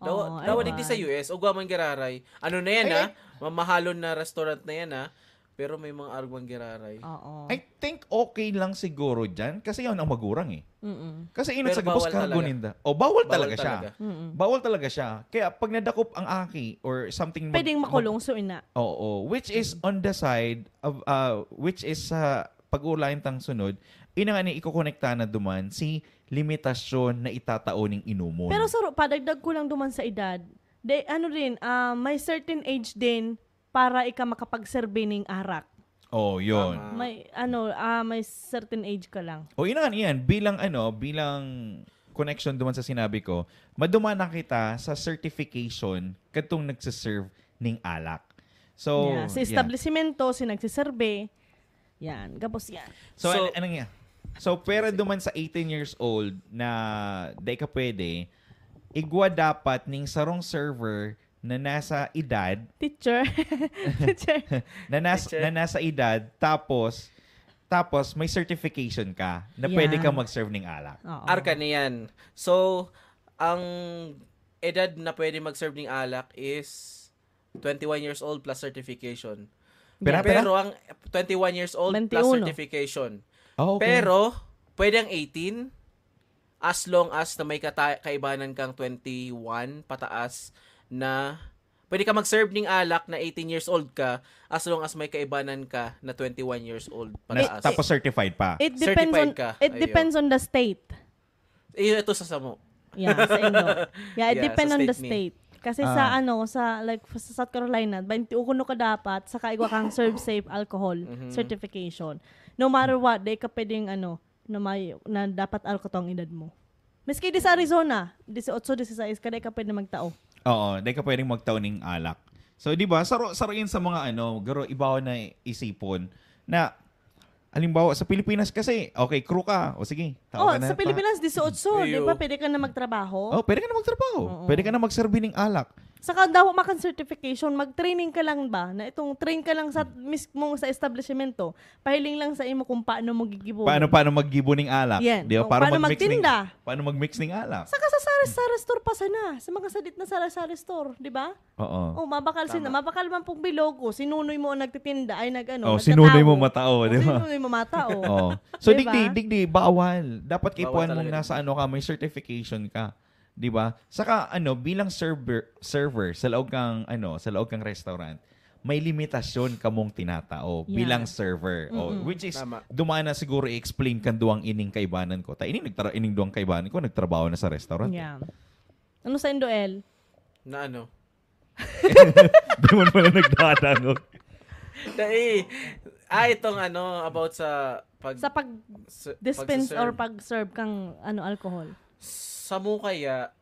Dawa, Oo, dawa ay, digdi sa man. U S, ugwa manggiraray. Ano na yan Ay, ha? ay. Mamahalon na restaurant na yan ha? Pero may mga arog manggiraray. Oo. I think okay lang siguro dyan kasi yun ang magurang eh. Mm-mm. Kasi inot Pero sa gabos bawal cargo talaga. ninda. O, bawal, Bawal talaga siya. talaga. Mm-mm. Bawal talaga siya. Kaya pag nadakop ang aki or something mag- Pwedeng mag- makulong so ina. Oo, which is on the side of, uh, which is sa pag-uulayan tang sunod, ina nga ni ikokonekta na duman si limitasyon na itatao ning inumon. Pero saro, padagdag ko lang duman sa edad. De, ano rin, ah, may certain age din para ika makapagserbi ning arak. Oh, yun. Tama. May ano, ah, may certain age ka lang. O yun nga yan, bilang ano, bilang connection duman sa sinabi ko, maduma na kita sa certification kadtong nagsiserve ning alak. So, Yeah. Sa yeah. Establishmento, si nagsiserbe. Yan, gabos yan. So, So- an- anong yan? So, pwera duman sa eighteen years old na dai ka pwede, igwa dapat ning sarong server na nasa edad, Teacher. Teacher. na, nas, Teacher. na nasa edad, tapos, tapos may certification ka na pwede Yeah. ka mag-serve ning alak. Oo. Arka na yan. So, ang edad na pwede mag-serve ning alak is twenty-one years old plus certification. Pera, Yeah. pera? Pero ang twenty-one years old plus Twenty-uno. Certification. Oh, okay. Pero, pwede ang eighteen as long as na may kata- kaibanan kang twenty-one pataas na pwede ka mag-serve ning alak na eighteen years old ka as long as may kaibanan ka na twenty-one years old Nas- pataas. tapos certified pa. It depends Certified on ka. it Ayun. Depends on the state. Iyo, ito sa samo. Yeah, sa Indo. Yeah, it Yeah, depends sa on the state mi. State. Kasi Ah. Sa ano, sa like sa South Carolina, twenty-uno ka dapat, saka igwa kang serve safe alcohol Mhm. certification. No matter what, di ka pwedeng ano, na may na dapat alcohol ang edad mo. Maski di sa Arizona, dieciocho, dieciséis ka, di ka pwede magtao. Oo, dai ka pwedeng magtao ning alak. So, di ba, saro, saro yun sa mga ano, garo, ibaw na isipon na, halimbawa, sa Pilipinas kasi, okay, crew ka, o sige, tao Oh, ka na sa pa. Pilipinas, dieciocho, di Iyo. ba? Pwede ka na magtrabaho. Oh, pwede ka na magtrabaho. Oo. Pwede ka na magserbi ning alak. Saka dawa makan certification, mag-training ka lang ba? Na itong train ka lang sa mismo sa establishmento, pahiling lang sa imo kung paano mo gigibo. Paano, paano maggibo ning alak? Yan. Di ba? O, paano mag-mix ning- magtinda? Paano mag-mix ning alak? Saka sa sari-sari store pa sana. Sa mga sadit na sari-sari store, di ba? Oo. Oh, mabakal sila. Tama. Mabakal man pong bilog. O, si nunoy mo ang nagtitinda, ay nag-ano, Oh, nagtatago. si nunoy mo matao, O, di si ba? nunoy mo matao. Oo. So, Di ba? digdi, digdi, bawal. Dapat kay Bawal puan mong talaga nasa digdi. Ano ka, may certification ka. Di ba? Saka, ano, bilang server, server sa laog kang, ano, sa laog kang restaurant, may limitasyon kamong tinatao Yeah. bilang server. Oh, Mm-mm. which is, Tama. Dumana siguro i-explain kan duwang ining kaibanan ko. Ta ining, nagtra- ining duwang kaibanan ko, nagtrabaho na sa restaurant. Yeah. Ano sa Indo, El? Na ano? Di mo pala nagdadangog. Dai, ah, itong ano, about sa pag... Sa pag sa- dispense or pagsaserve. Pag-serve kang ano alcohol. Sa mo kaya,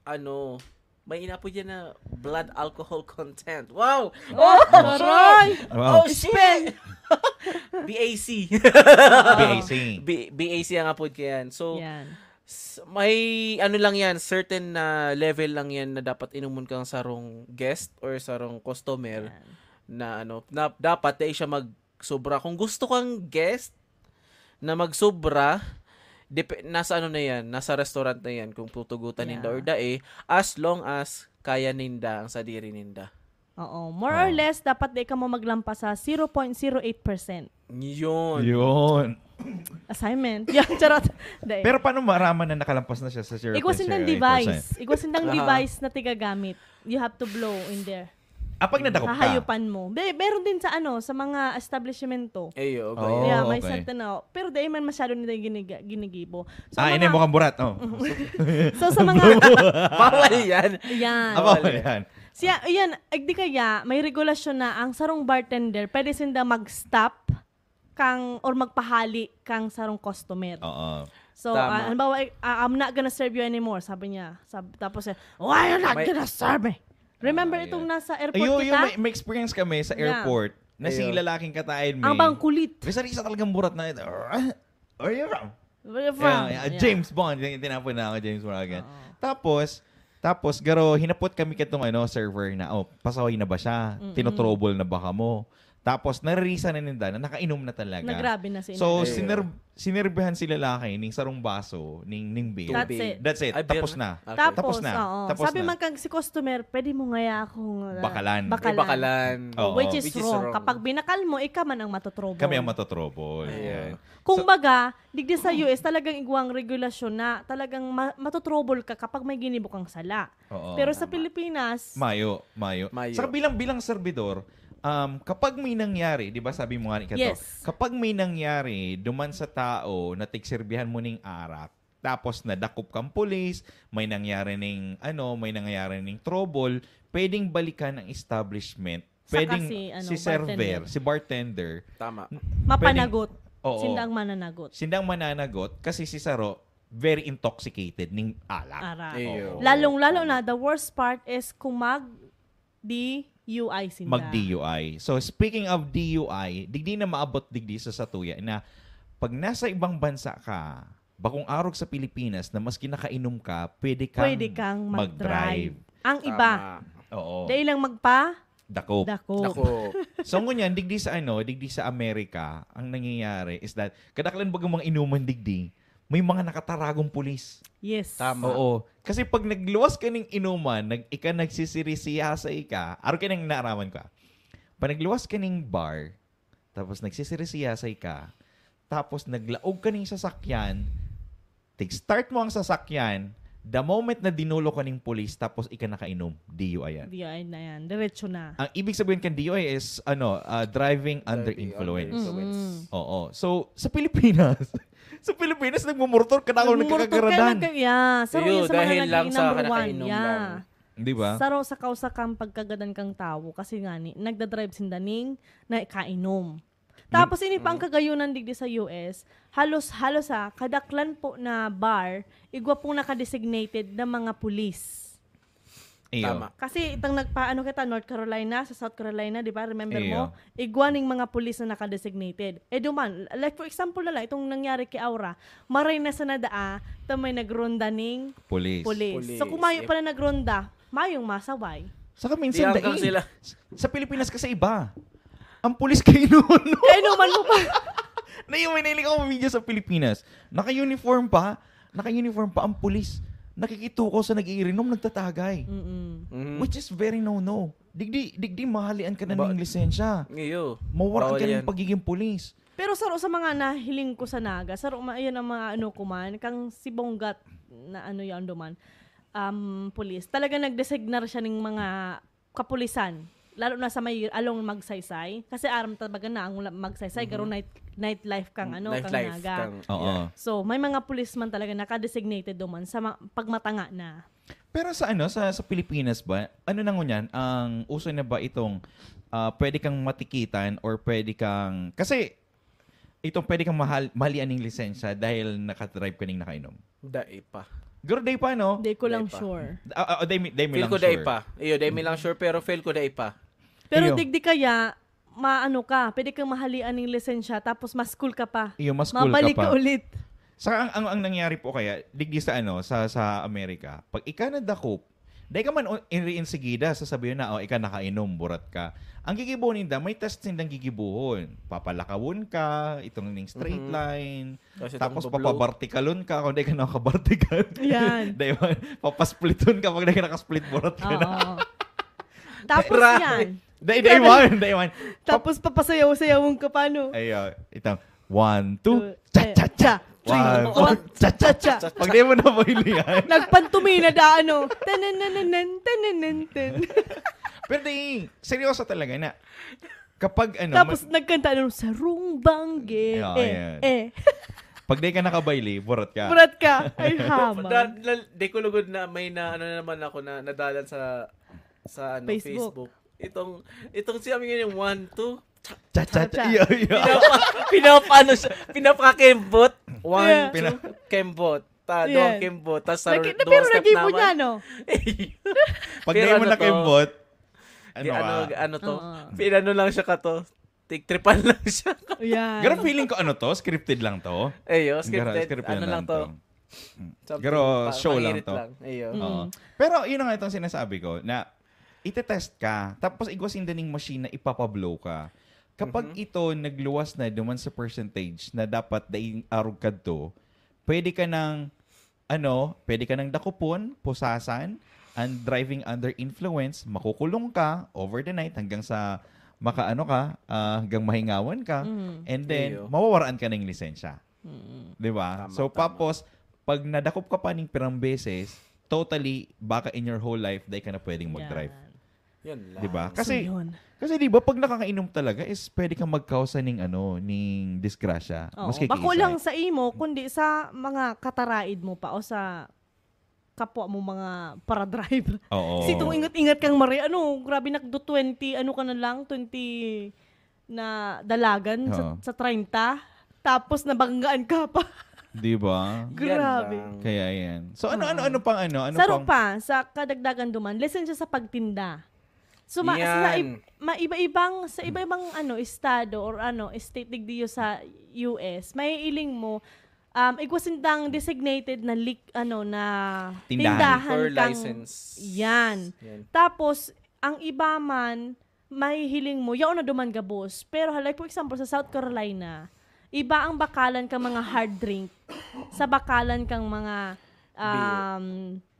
ano, may inapod yan na blood alcohol content. Wow! Oh, aray! Wow. Oh, shit! B A C. B A C. B- B A C ang apod ko yan. So, Yan. s- may ano lang yan, certain na level lang yan na dapat inumon kang sarong guest or sarong customer Yan. na ano, na dapat dai siya magsobra. Kung gusto kang guest na magsobra, dep- nasa ano na yan, nasa restaurant na yan kung tutugutan ninda Yeah. or dai, as long as kaya ninda ang sadiri ninda. Oo. More or Oo. Less, dapat di ka mo maglampas sa zero point zero eight percent. Yun. Yun. Assignment. Yan, charot. Dai. Pero paano maraman na nakalampas na siya sa zero point zero eight percent? Igwa sindang device. Igwa sindang Aha. Device na tigagamit. You have to blow in there. Ah, pag nadakop ka? Hahayupan mo. Be, meron din sa ano, sa mga establishmento. Ayo, Oh, Yeah, may okay. certain na. Pero dahil man masyado nila giniga, ginigibo. So, Ah, mga, ini mo kang burat, oh. So, sa mga... Bawal yan. Yan. Aba, yan. Siya, yan, ag di kaya, may regulasyon na ang sarong bartender, pwede sinda mag-stop kang or magpahali kang sarong customer. Oo. So, Tama. ah, halimbawa, eh, ah, "I'm not gonna serve you anymore," sabi niya. Sab- tapos, eh, "Why you not May- gonna serve me?" Remember Ah, itong yeah. nasa airport Ayun, kita? yung may, may experience kami sa Yeah. airport na si Ayun. lalaking katayan mo. Ang bang kulit. Bisa rin sa talagang burat na ito. "Where are you from?" Where you from? Yeah, yeah. Yeah. James Bond. Yung tinapon na ako, James Bond. Again. Oo. Tapos, tapos, garo, hinapot kami katong ano, server na, "Oh, pasaway na ba siya? Mm-mm. Tinotrouble na ba kamo?" Tapos, naririsan na ninda na nakainom na talaga. Nagrabe na si So, inay. siner- sinerbihan si lalaki ning sarong baso, ning, ning beer. That's it. That's it. Ay, beer Tapos na? na. Okay. Tapos, Tapos na. oo. Tapos Sabi na. man kang si customer, "Pwede mo ngaya akong uh, Bakalan. May bakalan. Oo. Oo, Which is which is wrong. wrong. Kapag binakal mo, ikaw man ang matotrouble. Kami ang matotrouble. Ayan. Kumbaga, digdi sa U S, talagang igwang regulasyon na talagang ma- matotrouble ka kapag may ginibo kang sala. Oo. Pero sa Pilipinas, Mayo, mayo. Mayo. Saka bilang, bilang servidor, um, kapag may nangyari, di ba sabi mo nga ni Kato, Yes. kapag may nangyari duman sa tao na tigserbihan mo ning arak, tapos nadakop kang pulis, may nangyari ning, ano, may nangyari ning trouble, pwedeng balikan ang establishment. Saka Pwedeng si, ano, si server, bartender. Si bartender, Tama. mapanagot. Oo. Sindang mananagot. Sindang mananagot kasi si Saro very intoxicated ning alak. Ara. Iyo. Oo. Lalong-lalo na, the worst part is kung mag D U I sinda. Mag-D U I. So, speaking of D U I, digdi na maabot digdi sa satuya na pag nasa ibang bansa ka, bakong arog sa Pilipinas na maski nakainom ka, pwede kang, Pwede kang mag-drive. Ang iba, Tama. Oo. dahil lang magpa Dakop. Dako. Dako. So, ngunyan, digdi sa ano, digdi sa Amerika, ang nangyayari is that, kadaklan baga mga inuman digdi, may mga nakataragong pulis. Yes. Tama. Oo. Kasi pag nagluwas ka ning inuman, nag, ika nagsisirisiyasay ka, araw ka nang naaraman ka. Pag nagluwas ka ning bar, tapos nagsisirisiyasay ka, tapos naglaog ka ning sasakyan, tig-start mo ang sasakyan, the moment na dinulo ka ning pulis, tapos ika nakainom, D U I yan. D U I na yan. Diretso na. Ang ibig sabihin kan D U I is, ano, uh, driving under Driving influence. under influence. Mm. Oo. So, sa Pilipinas, sa Pilipinas, nagmumurtor ka na ako Nagmumurtor ka, nagkakagaradan. nag-, yeah. Saro Iyo, yun sa mga dahil lang naging sa number one. nakakainom Yeah. lang. Di ba? Saro sa kausa kang pagkagadan kang tawo kasi nga ni, nagdadrive sinda ning nakainom. Tapos ini pa ang kagayunan digdi sa U S, halos, halos ha, kadaklan po na bar, igwa pong nakadesignated na mga pulis. Iyo. Tama. Kasi itang nagpaano kita, North Carolina, sa South Carolina, di ba? Remember Iyo. Mo? Igwa ning mga pulis na nakadesignated. Eh duman, like for example na lang, itong nangyari kay Aura, maray na sa nadaa, ta may nagronda ning Police. pulis. Pulis. So kung mayo Eh, pala nagronda, mayong masaway. Saka minsan, Di hanggang dai. sila. Sa Pilipinas kasi iba. Ang pulis kainuman mo. Kainuman mo pa. Na yung may nailing ako video sa Pilipinas. Naka-uniform pa. Naka-uniform pa ang pulis. Nakikitukaw sa nag-iirinom, nagtatagay. Mm-mm. Mhm. Which is very no-no. Digdi, digdi mahalian ka na Ba- ng lisensya. Iyo. Mawara Bawal ka yan. ng pagiging pulis. Pero saro sa mga nahiling ko sa Naga, saro ma-, ayan ang mga ano ko man, kang si Bonggat na ano yan duman, um, pulis. Talaga nagdesignar siya ng mga kapulisan. Lalo na sa may along Magsaysay. Kasi aram talaga na ang la- Magsaysay, garo night, nightlife kang ano, kang Nightlife Naga. kang- Oo. Yeah. So, may mga pulis man talaga nakadesignated duman sa ma- pagmatanga na. Pero sa ano, sa, sa Pilipinas ba, ano na ngunyan, ang uso na ba itong, ah, pwede kang matikitan or pwede kang, kasi itong pwede kang mahal, mahalian ning lisensya dahil nakadrive ka ning nakainom? Dai pa. Garo, dai pa, no? Dai ko Dai lang pa. sure. Ah, ah, dai mi, dai mi Feel lang ko dai sure. pa. Iyo, dai mi lang sure, pero feel ko dai pa. Pero Iyo. digdi kaya, maano ka, pwede kang mahalian ning lisensya, tapos ma-school ka pa. Iyo, ma-school ka Mabalik pa. ka ulit. Sa ang, ang, ang nangyari po kaya, digdi sa ano, sa, sa Amerika, pag ika nadakop, dai ka man o-, inri insigida, sasabihin na, "Oh, ika nakainom, burat ka." Ang gigibo ninda, may test nindang gigibuhon. Papalakawon ka, itong ning straight Mhm. line. Tapos Tapos itong dublog. papabartikalon ka, kung dai ka nakabartikal. Yan. Dai man, papaspliton ka, pag dai ka nakasplit, burat ka na. Oo. Tapos Ra- yan. Dai, dai Ganun. man, dai man. Tapos papasayaw-sayawon ka pa, no? Ay, ah, itong, one, two, Two, cha, eh, cha, cha. cha. Three, One, four, two, cha, cha, cha. cha. Pag di mo na mailihan. Nagpantumina da, ano, tananananan, tananantan. Pero di, seryoso talaga na. Kapag ano, Tapos ma- nagkanta, ano, "Sarong bangge." Yeah, Eh, ayan. eh. Pag di ka nakabayle, burat ka. Burat ka. Ay, hama. Da-, da-, di ko lugod na may na, ano naman ako na, nadalan sa, sa, ano, Facebook. Facebook. Itong, itong si Ami ngayon, one, two. Cha, cha, cha. Cha. Iyo, iyo. Pinapa-, pinapaano siya, pinapakakembot. One, Yeah. two, Pina- kembot. Ta, Yan. duwang kembot. Tas sa Naki-, ru-, na, duwang pero step nagibo naman. niya, no? Pag Pero di mo ano to? nakembot, ano Di, ano, ka? ano to? Oo. Pinano lang siya ka to. Tigtripan lang siya. Yan. Pero feeling ko, ano to? Scripted lang to? Ayo, Gara-, scripted. scripted Ano lang lang to? to. Mm. Something Pero pa-, show lang pangirit to. lang. Ayo. Mm. Oo. Pero yun na nga itong sinasabi ko, na itetest ka, tapos igwa sinda ning machine na ipapablow ka. Kapag Mhm. ito nagluwas na duman sa percentage na dapat dai arog kadto, pwede ka nang, ano, pwede ka nang dakopon, pusasan, and driving under influence, makukulong ka over the night hanggang sa makaano ka, ah, hanggang mahingawan ka, Mhm. and then Iyo. mawawaraan ka ng lisensya. Mm. Di ba? Tama, So, tama. tapos, pag nadakop ka pa ning pirang beses, totally, baka in your whole life, dai ka na pwedeng mag-drive. Yan. Yan lang. Di ba? So, Kasi, yun. kasi di ba, pag nakakainom talaga is pwede kang magkausa ning, ano, ning disgrasya. Oo, Maski bako kiisay. lang sa imo, kundi sa mga kataraid mo pa o sa kapwa mo mga para-drive. Oo. Kasi itong ingat-ingat kang mare-, ano, grabe, nakdo twenty, ano ka na lang, twenty na dalagan sa, Oo. sa treinta, tapos nabanggaan ka pa. Di ba? Grabe. Yan lang. Kaya yan. So, ano, ano, Oo. ano pang ano? Ano Saro pang pa, sa kadagdagan duman, lisensya sa pagtinda. So, ma-, sa Yan. ib-, maiba-ibang, sa iba-ibang, ano, estado or, ano, state digdiyo sa U S, maiiling mo, um, igwa sindang designated na lik-, ano, na Tindahan. tindahan Liquor kang license. Yan. Yan. Tapos, ang iba man, mahihiling mo, yaon na duman gabos. Pero, like, for example, sa South Carolina, iba ang bakalan kang mga hard drink sa bakalan kang mga, Beer. um,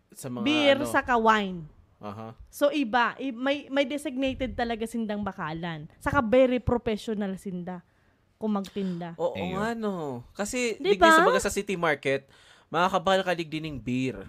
Sa mga beer ano. saka wine. Aha. So, iba. I-, may, may designated talaga sindang bakalan. Saka very professional sinda kung magtinda. Oo Ayun. nga, no. Kasi, Di digdi sa ba? baga sa city market, makakabakal ka digdi ning beer.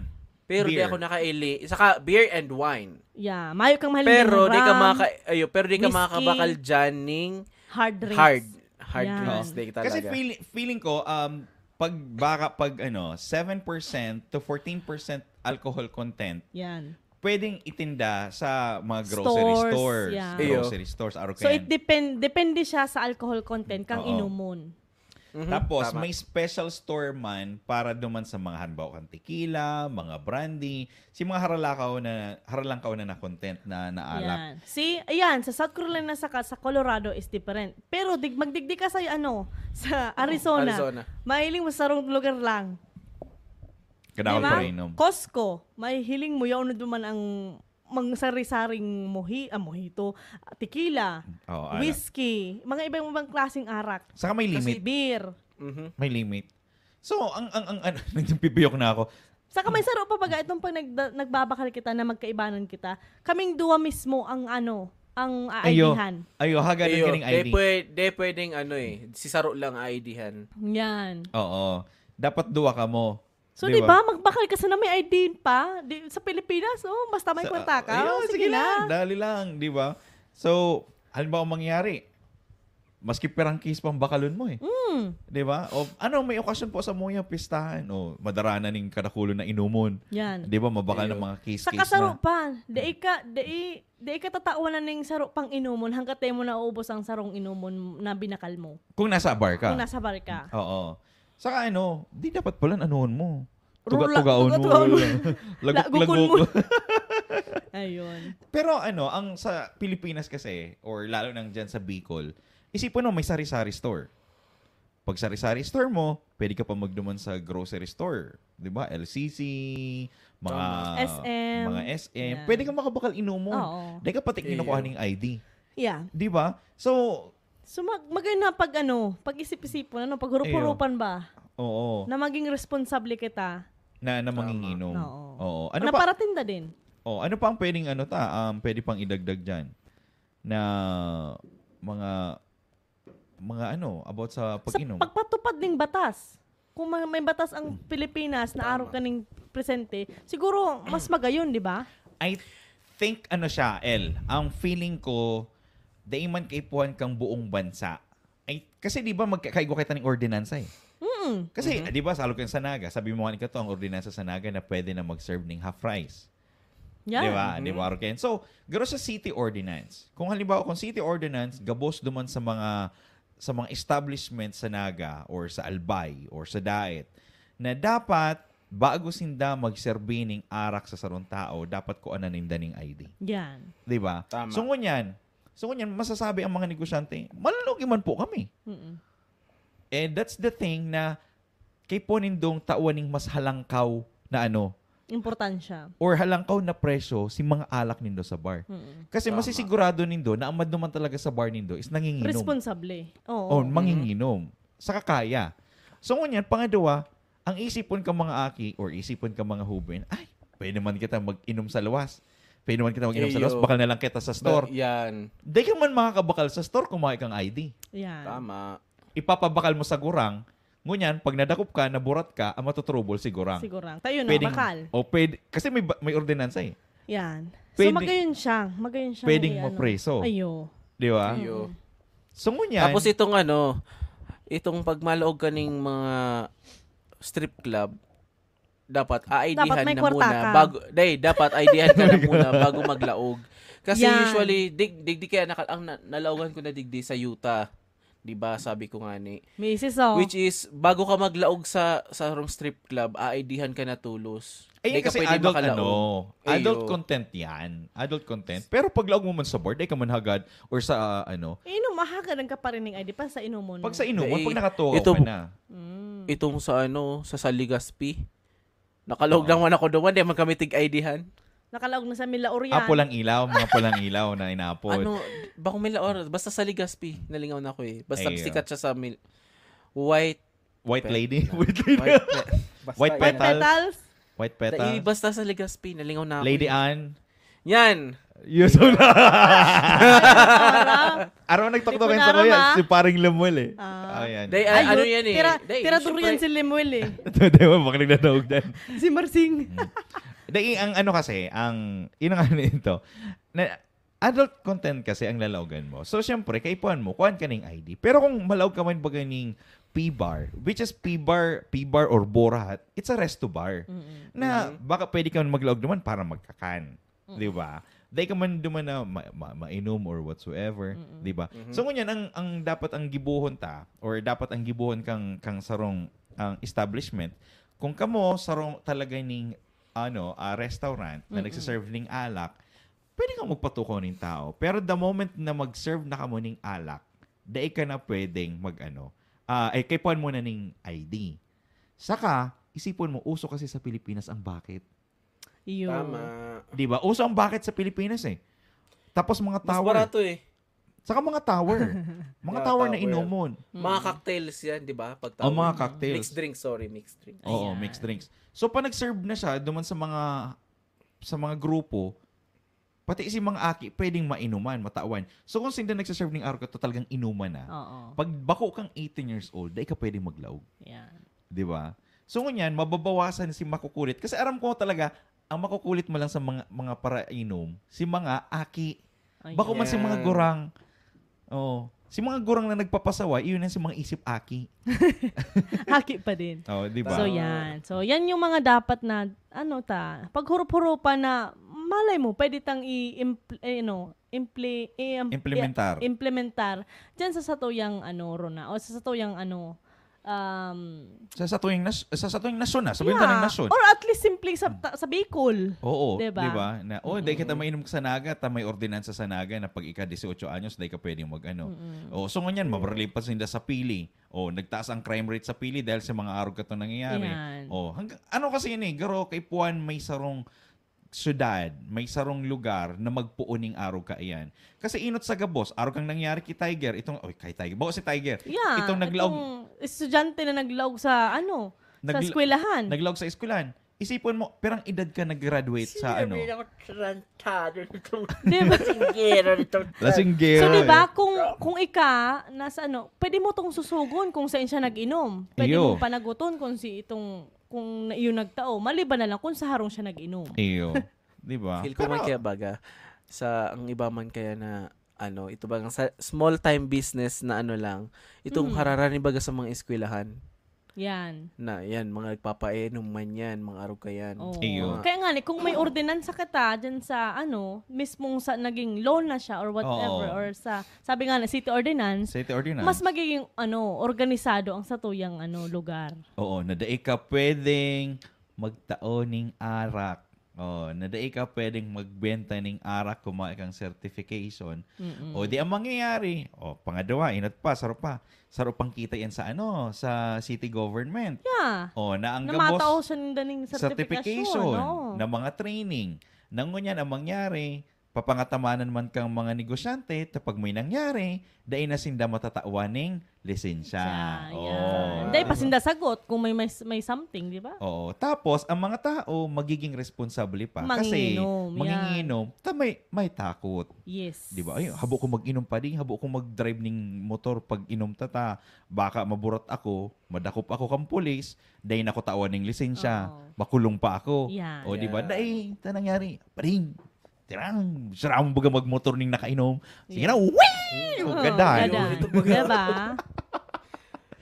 Pero di Beer. ako nakaili. Saka, beer and wine. Yeah. Mayo kang mahiling Pero ng di ka rum, maka-, ayo, pero di ka whiskey, makakabakal dyan ning hard drinks. hard, hard Yan. drinks. Di talaga. Kasi feeling, feeling ko, um, pag baka, pag ano, seven percent to fourteen percent alcohol content, Yan. pwedeng itinda sa mga grocery Stores, stores. yeah. Iyo. Grocery stores, aro So, kayan. it depend, depende siya sa alcohol content kang Oo. inumon. Mhm, Tapos, tama. may special store man para duman sa mga, halimbawa, kang tequila, mga brandy, si mga haralakaw na, haralangkaw na, na content na, na alak. Yan. See, ayan, sa South Carolina saka sa Colorado is different. Pero dig-, magdigdi ka sa, ano, sa Arizona. Arizona. Mahiling mo sa sarong lugar lang. Kadakol Di ba? painom. Costco, mahihiling mo, yaon na duman ang mga sari-saring mohi-, ah, mojito, tequila, Oo, arak. whiskey, mga ibang-ibang klaseng arak. Saka may Kasi limit. Beer. Mhm. May limit. So, ang, ang, ang, ang, nagpipiyok na ako. Saka may saro pa baga itong pag nagda-, nagbabakal kita na magkaibanan kita. Kaming duwa mismo ang ano, ang Ayo. a-I D-han. Ayo, hagadan Iyo, ka ng de I D. pwe-, de pwedeng ano eh, si saro lang a-I D-han. Yan. Oo. Dapat duwa ka mo. So, Di di ba? ba, magbakal ka sana may I D pa? Di, sa Pilipinas, oh, basta may Sa, kwarta ka, ayun, oh, sige sige na. lang, dali lang, di ba? So, halimbawa mangyari, Maski pirang case pang bakalon mo eh. Mm. Di ba? O ano, may okasyon po sa muya, pistahan. O madara na ning kadakulon na inumon. Yan. Di ba? Mabakal Iyo. ng mga case Sa case kasaro na. pa, dai ka, dai, dai ka tatawan na ning saro pang inumon hanggat dai mo naubos ang sarong inumon na binakal mo. Kung nasa bar ka. Kung nasa bar ka. Oo. Saka ano, di dapat pala anuhon mo. Rula- Tuga-tugaon mo. tuga-tugaon mo. Lagok-lagok Lagukon mo. mo. Ayun. Pero ano, ang sa Pilipinas kasi, or lalo nang dyan sa Bicol, isipin mo may sari-sari store. Pag sari-sari store mo, pwede ka pa magduman sa grocery store. Di ba? L C C, mga, Tama. S M. mga S M. Yan. Pwede ka makabakal inumon. Oo. Di ka pati Iyo. kinukuha ning I D. Yeah. Di ba? So, So mag maganda na pag ano, pag-isip-isipon, ano, pag hurup-hurupan ba? Oo. Na maging responsable kita. Na, na manginginom. Oo. Oo. Ano na pa? Paratinda din. Oh, ano pa ang pwedeng ano ta, um, pwede pang idagdag diyan na mga mga ano about sa Sa pag-inom? pagpatupad ning batas. Kung may, may batas ang Pilipinas na araw kaning presente, siguro mas magayon, di ba? I think ano siya, El, ang feeling ko dai man kaipuhan kang buong bansa. Ay, kasi di ba magkakaigwa kita ng ordinansa eh. Mm. Kasi, di ba, sa alog kan sa Naga, sabi mo nga ito, ang ordinansa sa Naga na pwede na mag-serve ning half rice. Yan. Di ba? Di ba, Roken? So, garo sa city ordinance. Kung halimbawa, kung city ordinance, gabos duman sa mga sa mga establishment sa Naga or sa Albay or sa Daet na dapat bago sinda magserbi ning arak sa sarong tao, dapat kuanan ninda ning I D. Yan. Di ba? Tama. So ngunyan, so ngunyan, masasabi ang mga negosyante, malulugi man po kami. Mm-mm. And that's the thing na kay po nindong tawan ning mas halangkaw na ano, Importansya. or halangkaw na presyo si mga alak nindo sa bar. Mm-mm. Kasi Tama. masisigurado nindo na ang madnuman talaga sa bar nindo is nanginginom. Responsable. Oo. O manginginom. Sa kakaya. So ngunyan, pangadwa, ang isipon ka mga aki or isipon ka mga huben, ay, pwede naman kita mag-inom sa luwas. Pwede naman kita mag-inom sa Iyo. luwas, bakal na lang kita sa store. Ba- yan. Di ka man makakabakal sa store kung mayo kang I D. Yan. Tama. Ipapabakal mo sa gurang, ngunyan, pag nadakop ka, naburat ka, ang matutrubol si gurang. Siguro. Tayo na, Pwedeng, bakal. O pwede, kasi may, ba- may ordinansa eh. Yan. Pwede- so, magayon siya. Magayon siya. Pwedeng ano. mapreso. Ayo. Di ba? Iyo. So, ngunyan, Tapos itong ano, itong pagmalaog kaning mga strip club, dapat aidihan Dapat may na kwarta muna ka. Bago, day, dapat aidihan ka na muna bago maglaog. Kasi Yan. Usually, dig, dig, di kaya nakal- ang na, nalaogan ko na digdi sa Utah. 'Di ba? Sabi ko nga ni. Misis, oh. Which is, bago ka maglaog sa sa harong strip club, aidihan ka na tolos. Ayun Di ka kasi pwede adult makalaog. ano, Ayun. Adult content yan. Adult content. Pero pag laog mo man sa bar, di ka man hagad or sa ah, ano, Eh, no, mahagad ang kaparining I D pa sa inumon. pag sa inumon, Dai, pag nakatukaw ito- ka na. Mm. Itong sa ano, sa Saligaspi. Nakalaog lang man ako duman, di man kami tig-aidihan. Nakalaog na sa Mila Orian. Ah, pulang ilaw, mga pulang ilaw na inapod. Ano, bako may laor, basta sa Legazpi, nalingaw na ako eh. Basta Ayun. Sikat siya sa mil- white, White Pe- lady? White lady? white, pe- White White petals? petals. White Dai, petals? basta sa Legazpi, nalingaw na ako. Lady eh. Anne? Yan. Yun, so na. Araw nagtuktukan Di ko sa naram, kuya, ah. si paring Lemuel eh. Ah. Oh, yan. Dai, Ayun, ano yan eh. tira, Dai, tira syempre, durian si Lemuel eh. Ito, di ba, baka nagdadaog dyan. Si Marsing. Dai, ang ano kasi, ang, yun ang ano nito, na, adult content kasi ang lalaogan mo. So, syempre, kaipuhan mo, kuhaan ka ning I D. Pero kung malaog ka man baga ning P-bar, which is P-bar, P-bar or Borat, it's a resto bar. Mm-mm. Na Mhm. baka pwede ka man maglaog naman para magkakan. Mm. Di ba? Dai ka man duman na ma- ma- mainom or whatsoever. Mm-mm. Di ba? Mhm. So, ngunyan, ang, ang dapat ang gibohon ta, or dapat ang gibohon kang, kang sarong ang establishment, kung kamo sarong talaga ning ano, ah, restaurant na Mm-mm. nagsiserve ning alak, pwede kang magpatukaw ning tao. Pero the moment na mag-serve na kamo ning alak, dai ka na pwedeng mag-ano, ah, eh, kaipuhan mo na ning I D. Saka, isipon mo, uso kasi sa Pilipinas ang bakit. Iyo. Tama. Di ba? Uso ang bakit sa Pilipinas eh. Tapos mga Mas tower. Barato eh. Saka mga tower. Mga Yeah, tower na tower. Inumon. Mm. Mga cocktails yan, di ba? Pag O, mga tawag. Cocktails. Mixed drinks, sorry, mixed drinks. Oo, Ayan. Mixed drinks. So, pag nag-serve na siya, duman sa mga sa mga grupo, pati si mga aki, pwedeng mainuman, matawan. So, kung sinda nagsiserve ning araw ka, talagang inuman na. Oo. Pag bako kang eighteen years old, dai ka pwedeng maglaog. Yan. Di ba? So, ngunyan, mababawasan si makukulit. Kasi aram ko talaga, ang makukulit mo lang sa mga mga parainom, si mga aki. Ay, Bako man si mga Yan. gurang. Oh. Si mga gurang na nagpapasawa, iyon ang si mga isip aki. Aki pa din. Oh, di ba? So, yan. So, yan yung mga dapat na, ano ta, paghurup-hurupan na malay mo, pwede tang i-impl- eh, ano, impli- i- Implementar. i- implementar dyan sa satuyang ano, Rona, o sa satuyang ano, um, Sa satuing nas- sa satuing nasyon na, sabihin ta ng yeah. nasyon. Or at least simply sa, ta- sa Bicol. Oo, Diba? Di ba? Na, oh, dahil kita mainom sa Naga, ta may ordinansa sa Naga na pag ika dieciocho anyos, dahil ka pwedeng mag ano. Oh, so ngunyan, mabaralipas ninda sa Pili. Oh, nagtaas ang crime rate sa Pili dahil sa mga arog katong nangyayari. Yan. Oh, hanggang, ano kasi yun eh, garo kaipuhan may sarong syudad, may sarong lugar na magpuon ning arog kaiyan. Kasi inot sa gabos, arog kang nangyari kay Tiger, itong, oy, kay Tiger, bao si Tiger. Yeah, itong naglaog, itong estudyante na naglaog sa ano, sa Nagla- eskwelahan. naglaog sa eskwelahan. Isipon mo, pirang edad ka nag-graduate sa ano? Sinabi ako, tarantado nitong Di ba? singgero nitong Lasinggero. So, di ba, eh. kung, kung ika, nasa ano, pwede mo tong susugon kung saan siya nag-inom. Pwede Iyo. mo panaguton kung si itong, kung na, yung nagtao. Maliban na lang kung sa harong siya nag-inom. Iyo. Di ba? Feel ko man Pero- kaya baga, sa ang iba man kaya na, ano, ito ba, sa small time business na ano lang, itong Mm. hararani baga sa mga eskwelahan. Yan. Na, yan, mga nagpapainom man yan, mga arog ka yan. Oo. Iyo. Kaya nga, ni, kung may ordinansa kita dyan sa, ano, mismong sa naging law na siya or whatever, Oo. or sa, sabi nga na, city ordinance, City ordinance. mas magiging, ano, organisado ang satuyang, ano, lugar. Oo, na dai ka pwedeng magtao ning arak. Oh, na dai ka pwedeng magbenta ning arak kung wala kang certification. Mm-mm. O di ang mangyayari, oh, pangadwa, inot pa, saro pa. Saro pang kita yan sa ano, sa city government. Yeah. Oh, na ang Na gabos matao siya ninda ning certification. certification Oo. na mga training. Na ngunyan ang mangyari, papangatamanan man kang mga negosyante, ta pag may nangyari, dai na sinda matatawan ning lisensya. Siya, Oh. yan. Dahil pa sinda sagot kung may, may, may something, di ba? Oo. Tapos, ang mga tao, magiging responsable pa. Manginginom, Kasi, yan. manginginom, ta may, may takot. Yes. Di ba? Ay, habo ko mag-inom pa di, habo ko mag-drive ning motor pag inom ta, ta. Baka maburat ako, madakop ako kang pulis, dai na ko tawan ning lisensya, Oo. makulong pa ako. Yan. O, di ba? Yeah. Dai, ta nangyari, pading, tirang, sira mo baga magmotor ning nakainom. Sige Yeah. na, wee! O, Oo, gadan. gadan. Diba?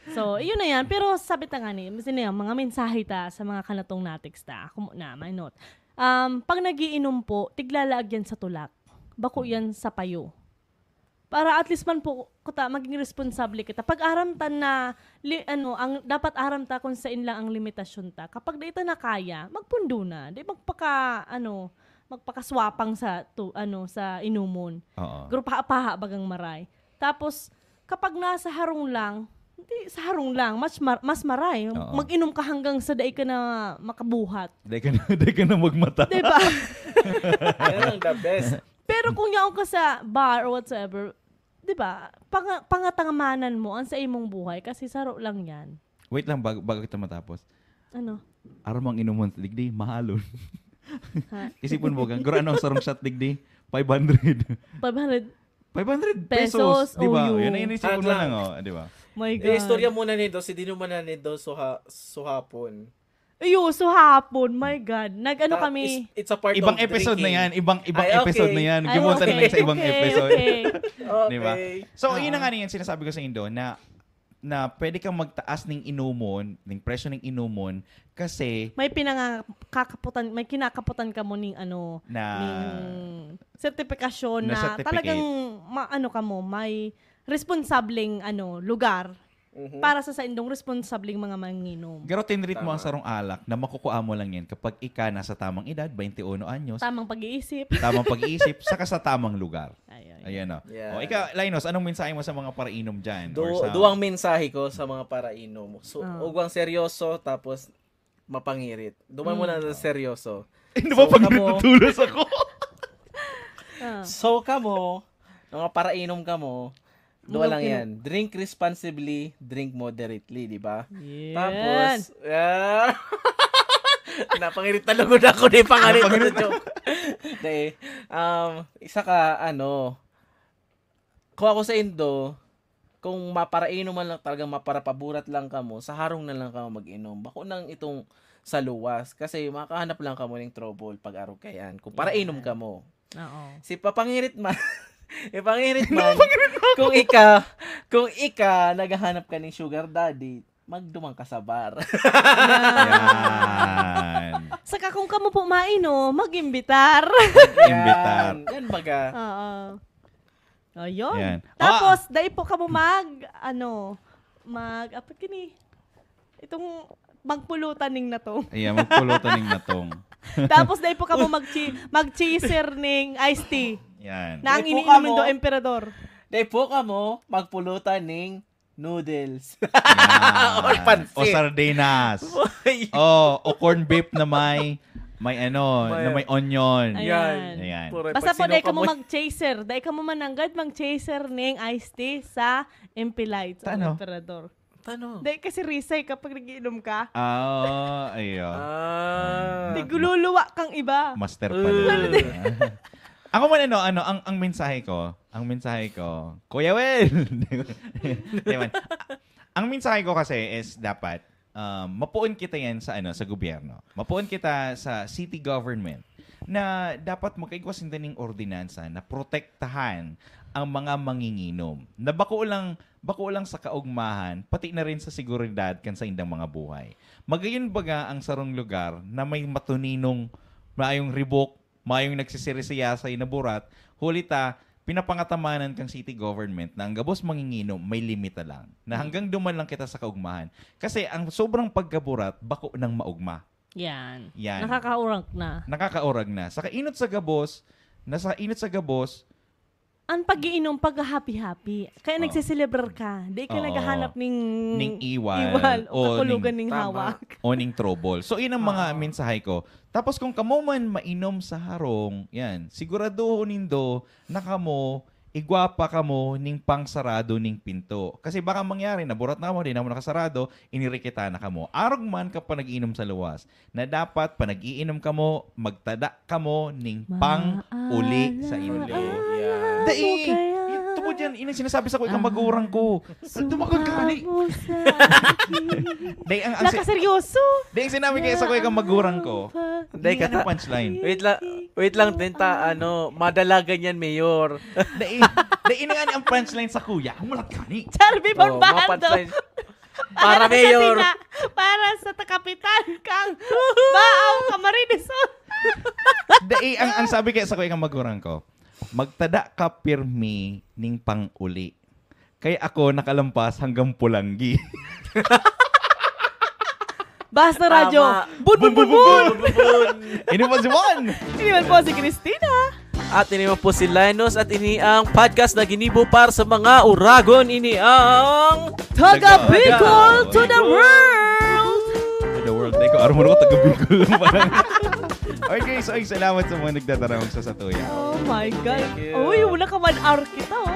So, yun na yan. Pero sabi ta nga ni, sino yan, mga mensahe ta sa mga kanatong natics ta. Ako muna, my note. Um, pag nagiinom po, tiglalaag yan sa tulak. Bako yan sa payo. Para at least man po, kuta, maging responsable kita. Pag aram ta na, li, ano, ang, dapat aram ta kung saan lang ang limitasyon ta. Kapag di ta na kaya, magpundo na. Di magpaka, ano, magpakaswapang sa, to, ano, sa inumon. Oo. Grupaha-paha bagang maray. Tapos, kapag nasa harong lang, hindi sa harong lang, mas, mar- mas maray. Oo. Mag-inom ka hanggang sa dai ka na makabuhat. Dai ka na, dai ka na magmata. Diba? Yan ang the best. Pero kung yaon ka sa bar or whatsoever, di ba, panga- pangatamanan mo ang sa imong buhay kasi saro lang yan. Wait lang, bago, bago kita matapos. Ano? Aram ang inomon sa digdi, mahalon. Ha? Isipon mo, guro, ano ang sarong shot digdi? Five hundred. five hundred. Five hundred Pesos, pesos, di ba? oyo. Yan ang inisip mo At lang. lang, oh, di ba? My God. Istorya muna nito, si Dino man na nito, suha, suhapon. Iyo, suhapon. My God. Nag-ano Ta- kami. It's, it's a part Ibang of episode na drinking. yan. Ibang, ibang Ay, episode okay. na yan. Ay, Gibutan okay, lang sa ibang okay, episode. Okay. Okay. Di ba? So, Ah. yun na nga yung sinasabi ko sa Indo na na pwede kang magtaas ng inumon, ng presyo ng inumon, kasi May pinangakaputan, may kinakaputan ka mo ning ano, na ning sertifikasyon Na na, certificate. Talagang ma, ano ka mo, may responsableng ano, lugar Mhm. para sa saindong responsableng mga manginom. Pero tinreat mo ang Tama. sarong alak na makukuha mo lang yan kapag ika nasa tamang edad, twenty-one anyos, Tamang pag-iisip. tamang pag-iisip, saka sa tamang lugar. Ay, ay. Ayan o. Yeah. O, ikaw, Linus, anong mensahe mo sa mga parainom dyan? Or Du- sa... Duwang mensahe ko sa mga parainom. So, Ah. ugwang seryoso, tapos mapangirit. Duman mo Mm. na ng seryoso. Hindi ba So, pag kamo- natutulos ako? Ah. So, kamo, mga parainom kamo, duwa Mga lang pinu- yan. Drink responsibly, drink moderately, di ba? Yan. Tapos, ah, napangirit na lugod ako, di pa nga nito Napangirit sa joke. Di, um, isa ka, ano, kung ako sa Indo, kung maparainom man lang, talagang maparapaburat lang kamo, sa harong na lang kamo mag-inom. Bako nang itong sa luwas. Kasi makahanap lang kamo ng trouble pag arog kayan. Kung parainom Yan. Kamo. Oo. Si papangirit man, Ipangirit man. Kung ika, kung ika, naghahanap ka ng sugar daddy, magduman ka sa bar. Yan. Saka kung kamo po maino, mag-imbitar. Imbitar. Yan, yan baga. Oo. O, yun. Yan. Tapos, dai po kamo mag, ano, mag, apat kini? Itong magpulutan ning natong. Ayan, magpulutan ning natong. Tapos, dai po kamo mag-, mag-chaser ning iced tea. Yan. Na ang Dai po iniinom kamo. do emperador. Dai po kamo, magpulutan ning noodles. Yan. Or pansit. O sardinas. Uy. Oh, o corned beef na may may ano, May- na may onion. Ay, Yan. Ayan. Ayan. Puro Basta po, pagsino dai ka kamo mo- mag-chaser. Dai kamo mananggad mag-chaser ning iced tea sa Impilite. Sa Tano? Emperador. Tano? Dai kasi risay kapag nagiinom ka. Ah, ayo. Ah. Tigululuwa kang iba. Master pala. Uh. Ako man ano, ano ang ang mensahe ko, ang mensahe ko, Kuya Well. Di man. Ang mensahe ko kasi is dapat um, mapuon kita yan sa ano sa gobyerno. Mapuon kita sa city government na dapat magkaigwa sinda ning ordinansa na protektahan ang mga manginginom. Na bako lang bako lang sa kaugmahan, pati na rin sa seguridad kan saindang mga buhay. Magayon baga ang sarong lugar na may matuninong, mayong ribok, mayong nagsisirisiyasay na burat, huli ta, pinapangataman kan city government na ang gabos manginginom may limita lang. Na hanggang duman lang kita sa kaugmahan. Kasi ang sobrang pagkaburat, bako nang maugma. Yan. Yan. Nakakaurag na. Nakakaurag na. Sa kainot sa gabos, nasa inot sa gabos, Ang pag-iinom, pag-happy-happy. Kaya Oo. nagsiselebrar ka. Di ka Oo. naghahanap ning Ning iwal. iwal o O kakulugan ning- ning Tama. hawak. O ning trouble. So, yun ang mga Oo. mensahe ko. Tapos kung kamo man mainom sa harong, yan, siguraduhon nindo na kamo, igwa pa kamo ning pangsarado ning pinto. Kasi baka mangyari, naburat na kamo, di na mo nakasarado, inirikita na kamo. Arog man ka pa nag-iinom sa luwas, na dapat pa nag-iinom kamo, magtada kamo ning pang uli sa inyo. Yan. Dai, Ano kaya? Tungod yan, inang sinasabi sa ko ikang Ah. magurang ko. Tumakod ka, kani? Sumamo sa akin. Dai, ang, ang, si- Nakaseryoso. dai, ang sinabi kaya sa ko ikang magurang ko. Dai ka Ano ta- punchline? Wait lang, wait lang, Tenta, ano, madalagan yan, Mayor. Dai, dai, ini nga ni ang punchline sa kuya. Ang mulat ka ni. Charmy Oh, Barbado. mapunchline. Para Ano Mayor. sabi na? Para sa takapitan kang Baaw Camarines Sur. Dai, ang, ang sabi kaya sa ko ikang magurang ko, magtada ka pirmi ning pang-uli. Kaya ako nakalampas hanggang Pulanggi. Basta radyo. Tama. Bun, bun, bun, bun. Bun, bun, bun. Ini po si Juan. Ini man po si Christina. At ini man po si Linus at ini ang podcast na ginibo para sa mga uragon. Ini ang Taga Taga- Bicol to the Bicol. world. To the world. Ay ko, armo ko, taga Bicol lang pala. Okay, so ay salamat sa mga nagdadaramag sa satuya. Oh my God. Thank you. Uy, wala ka man hour kita, oh.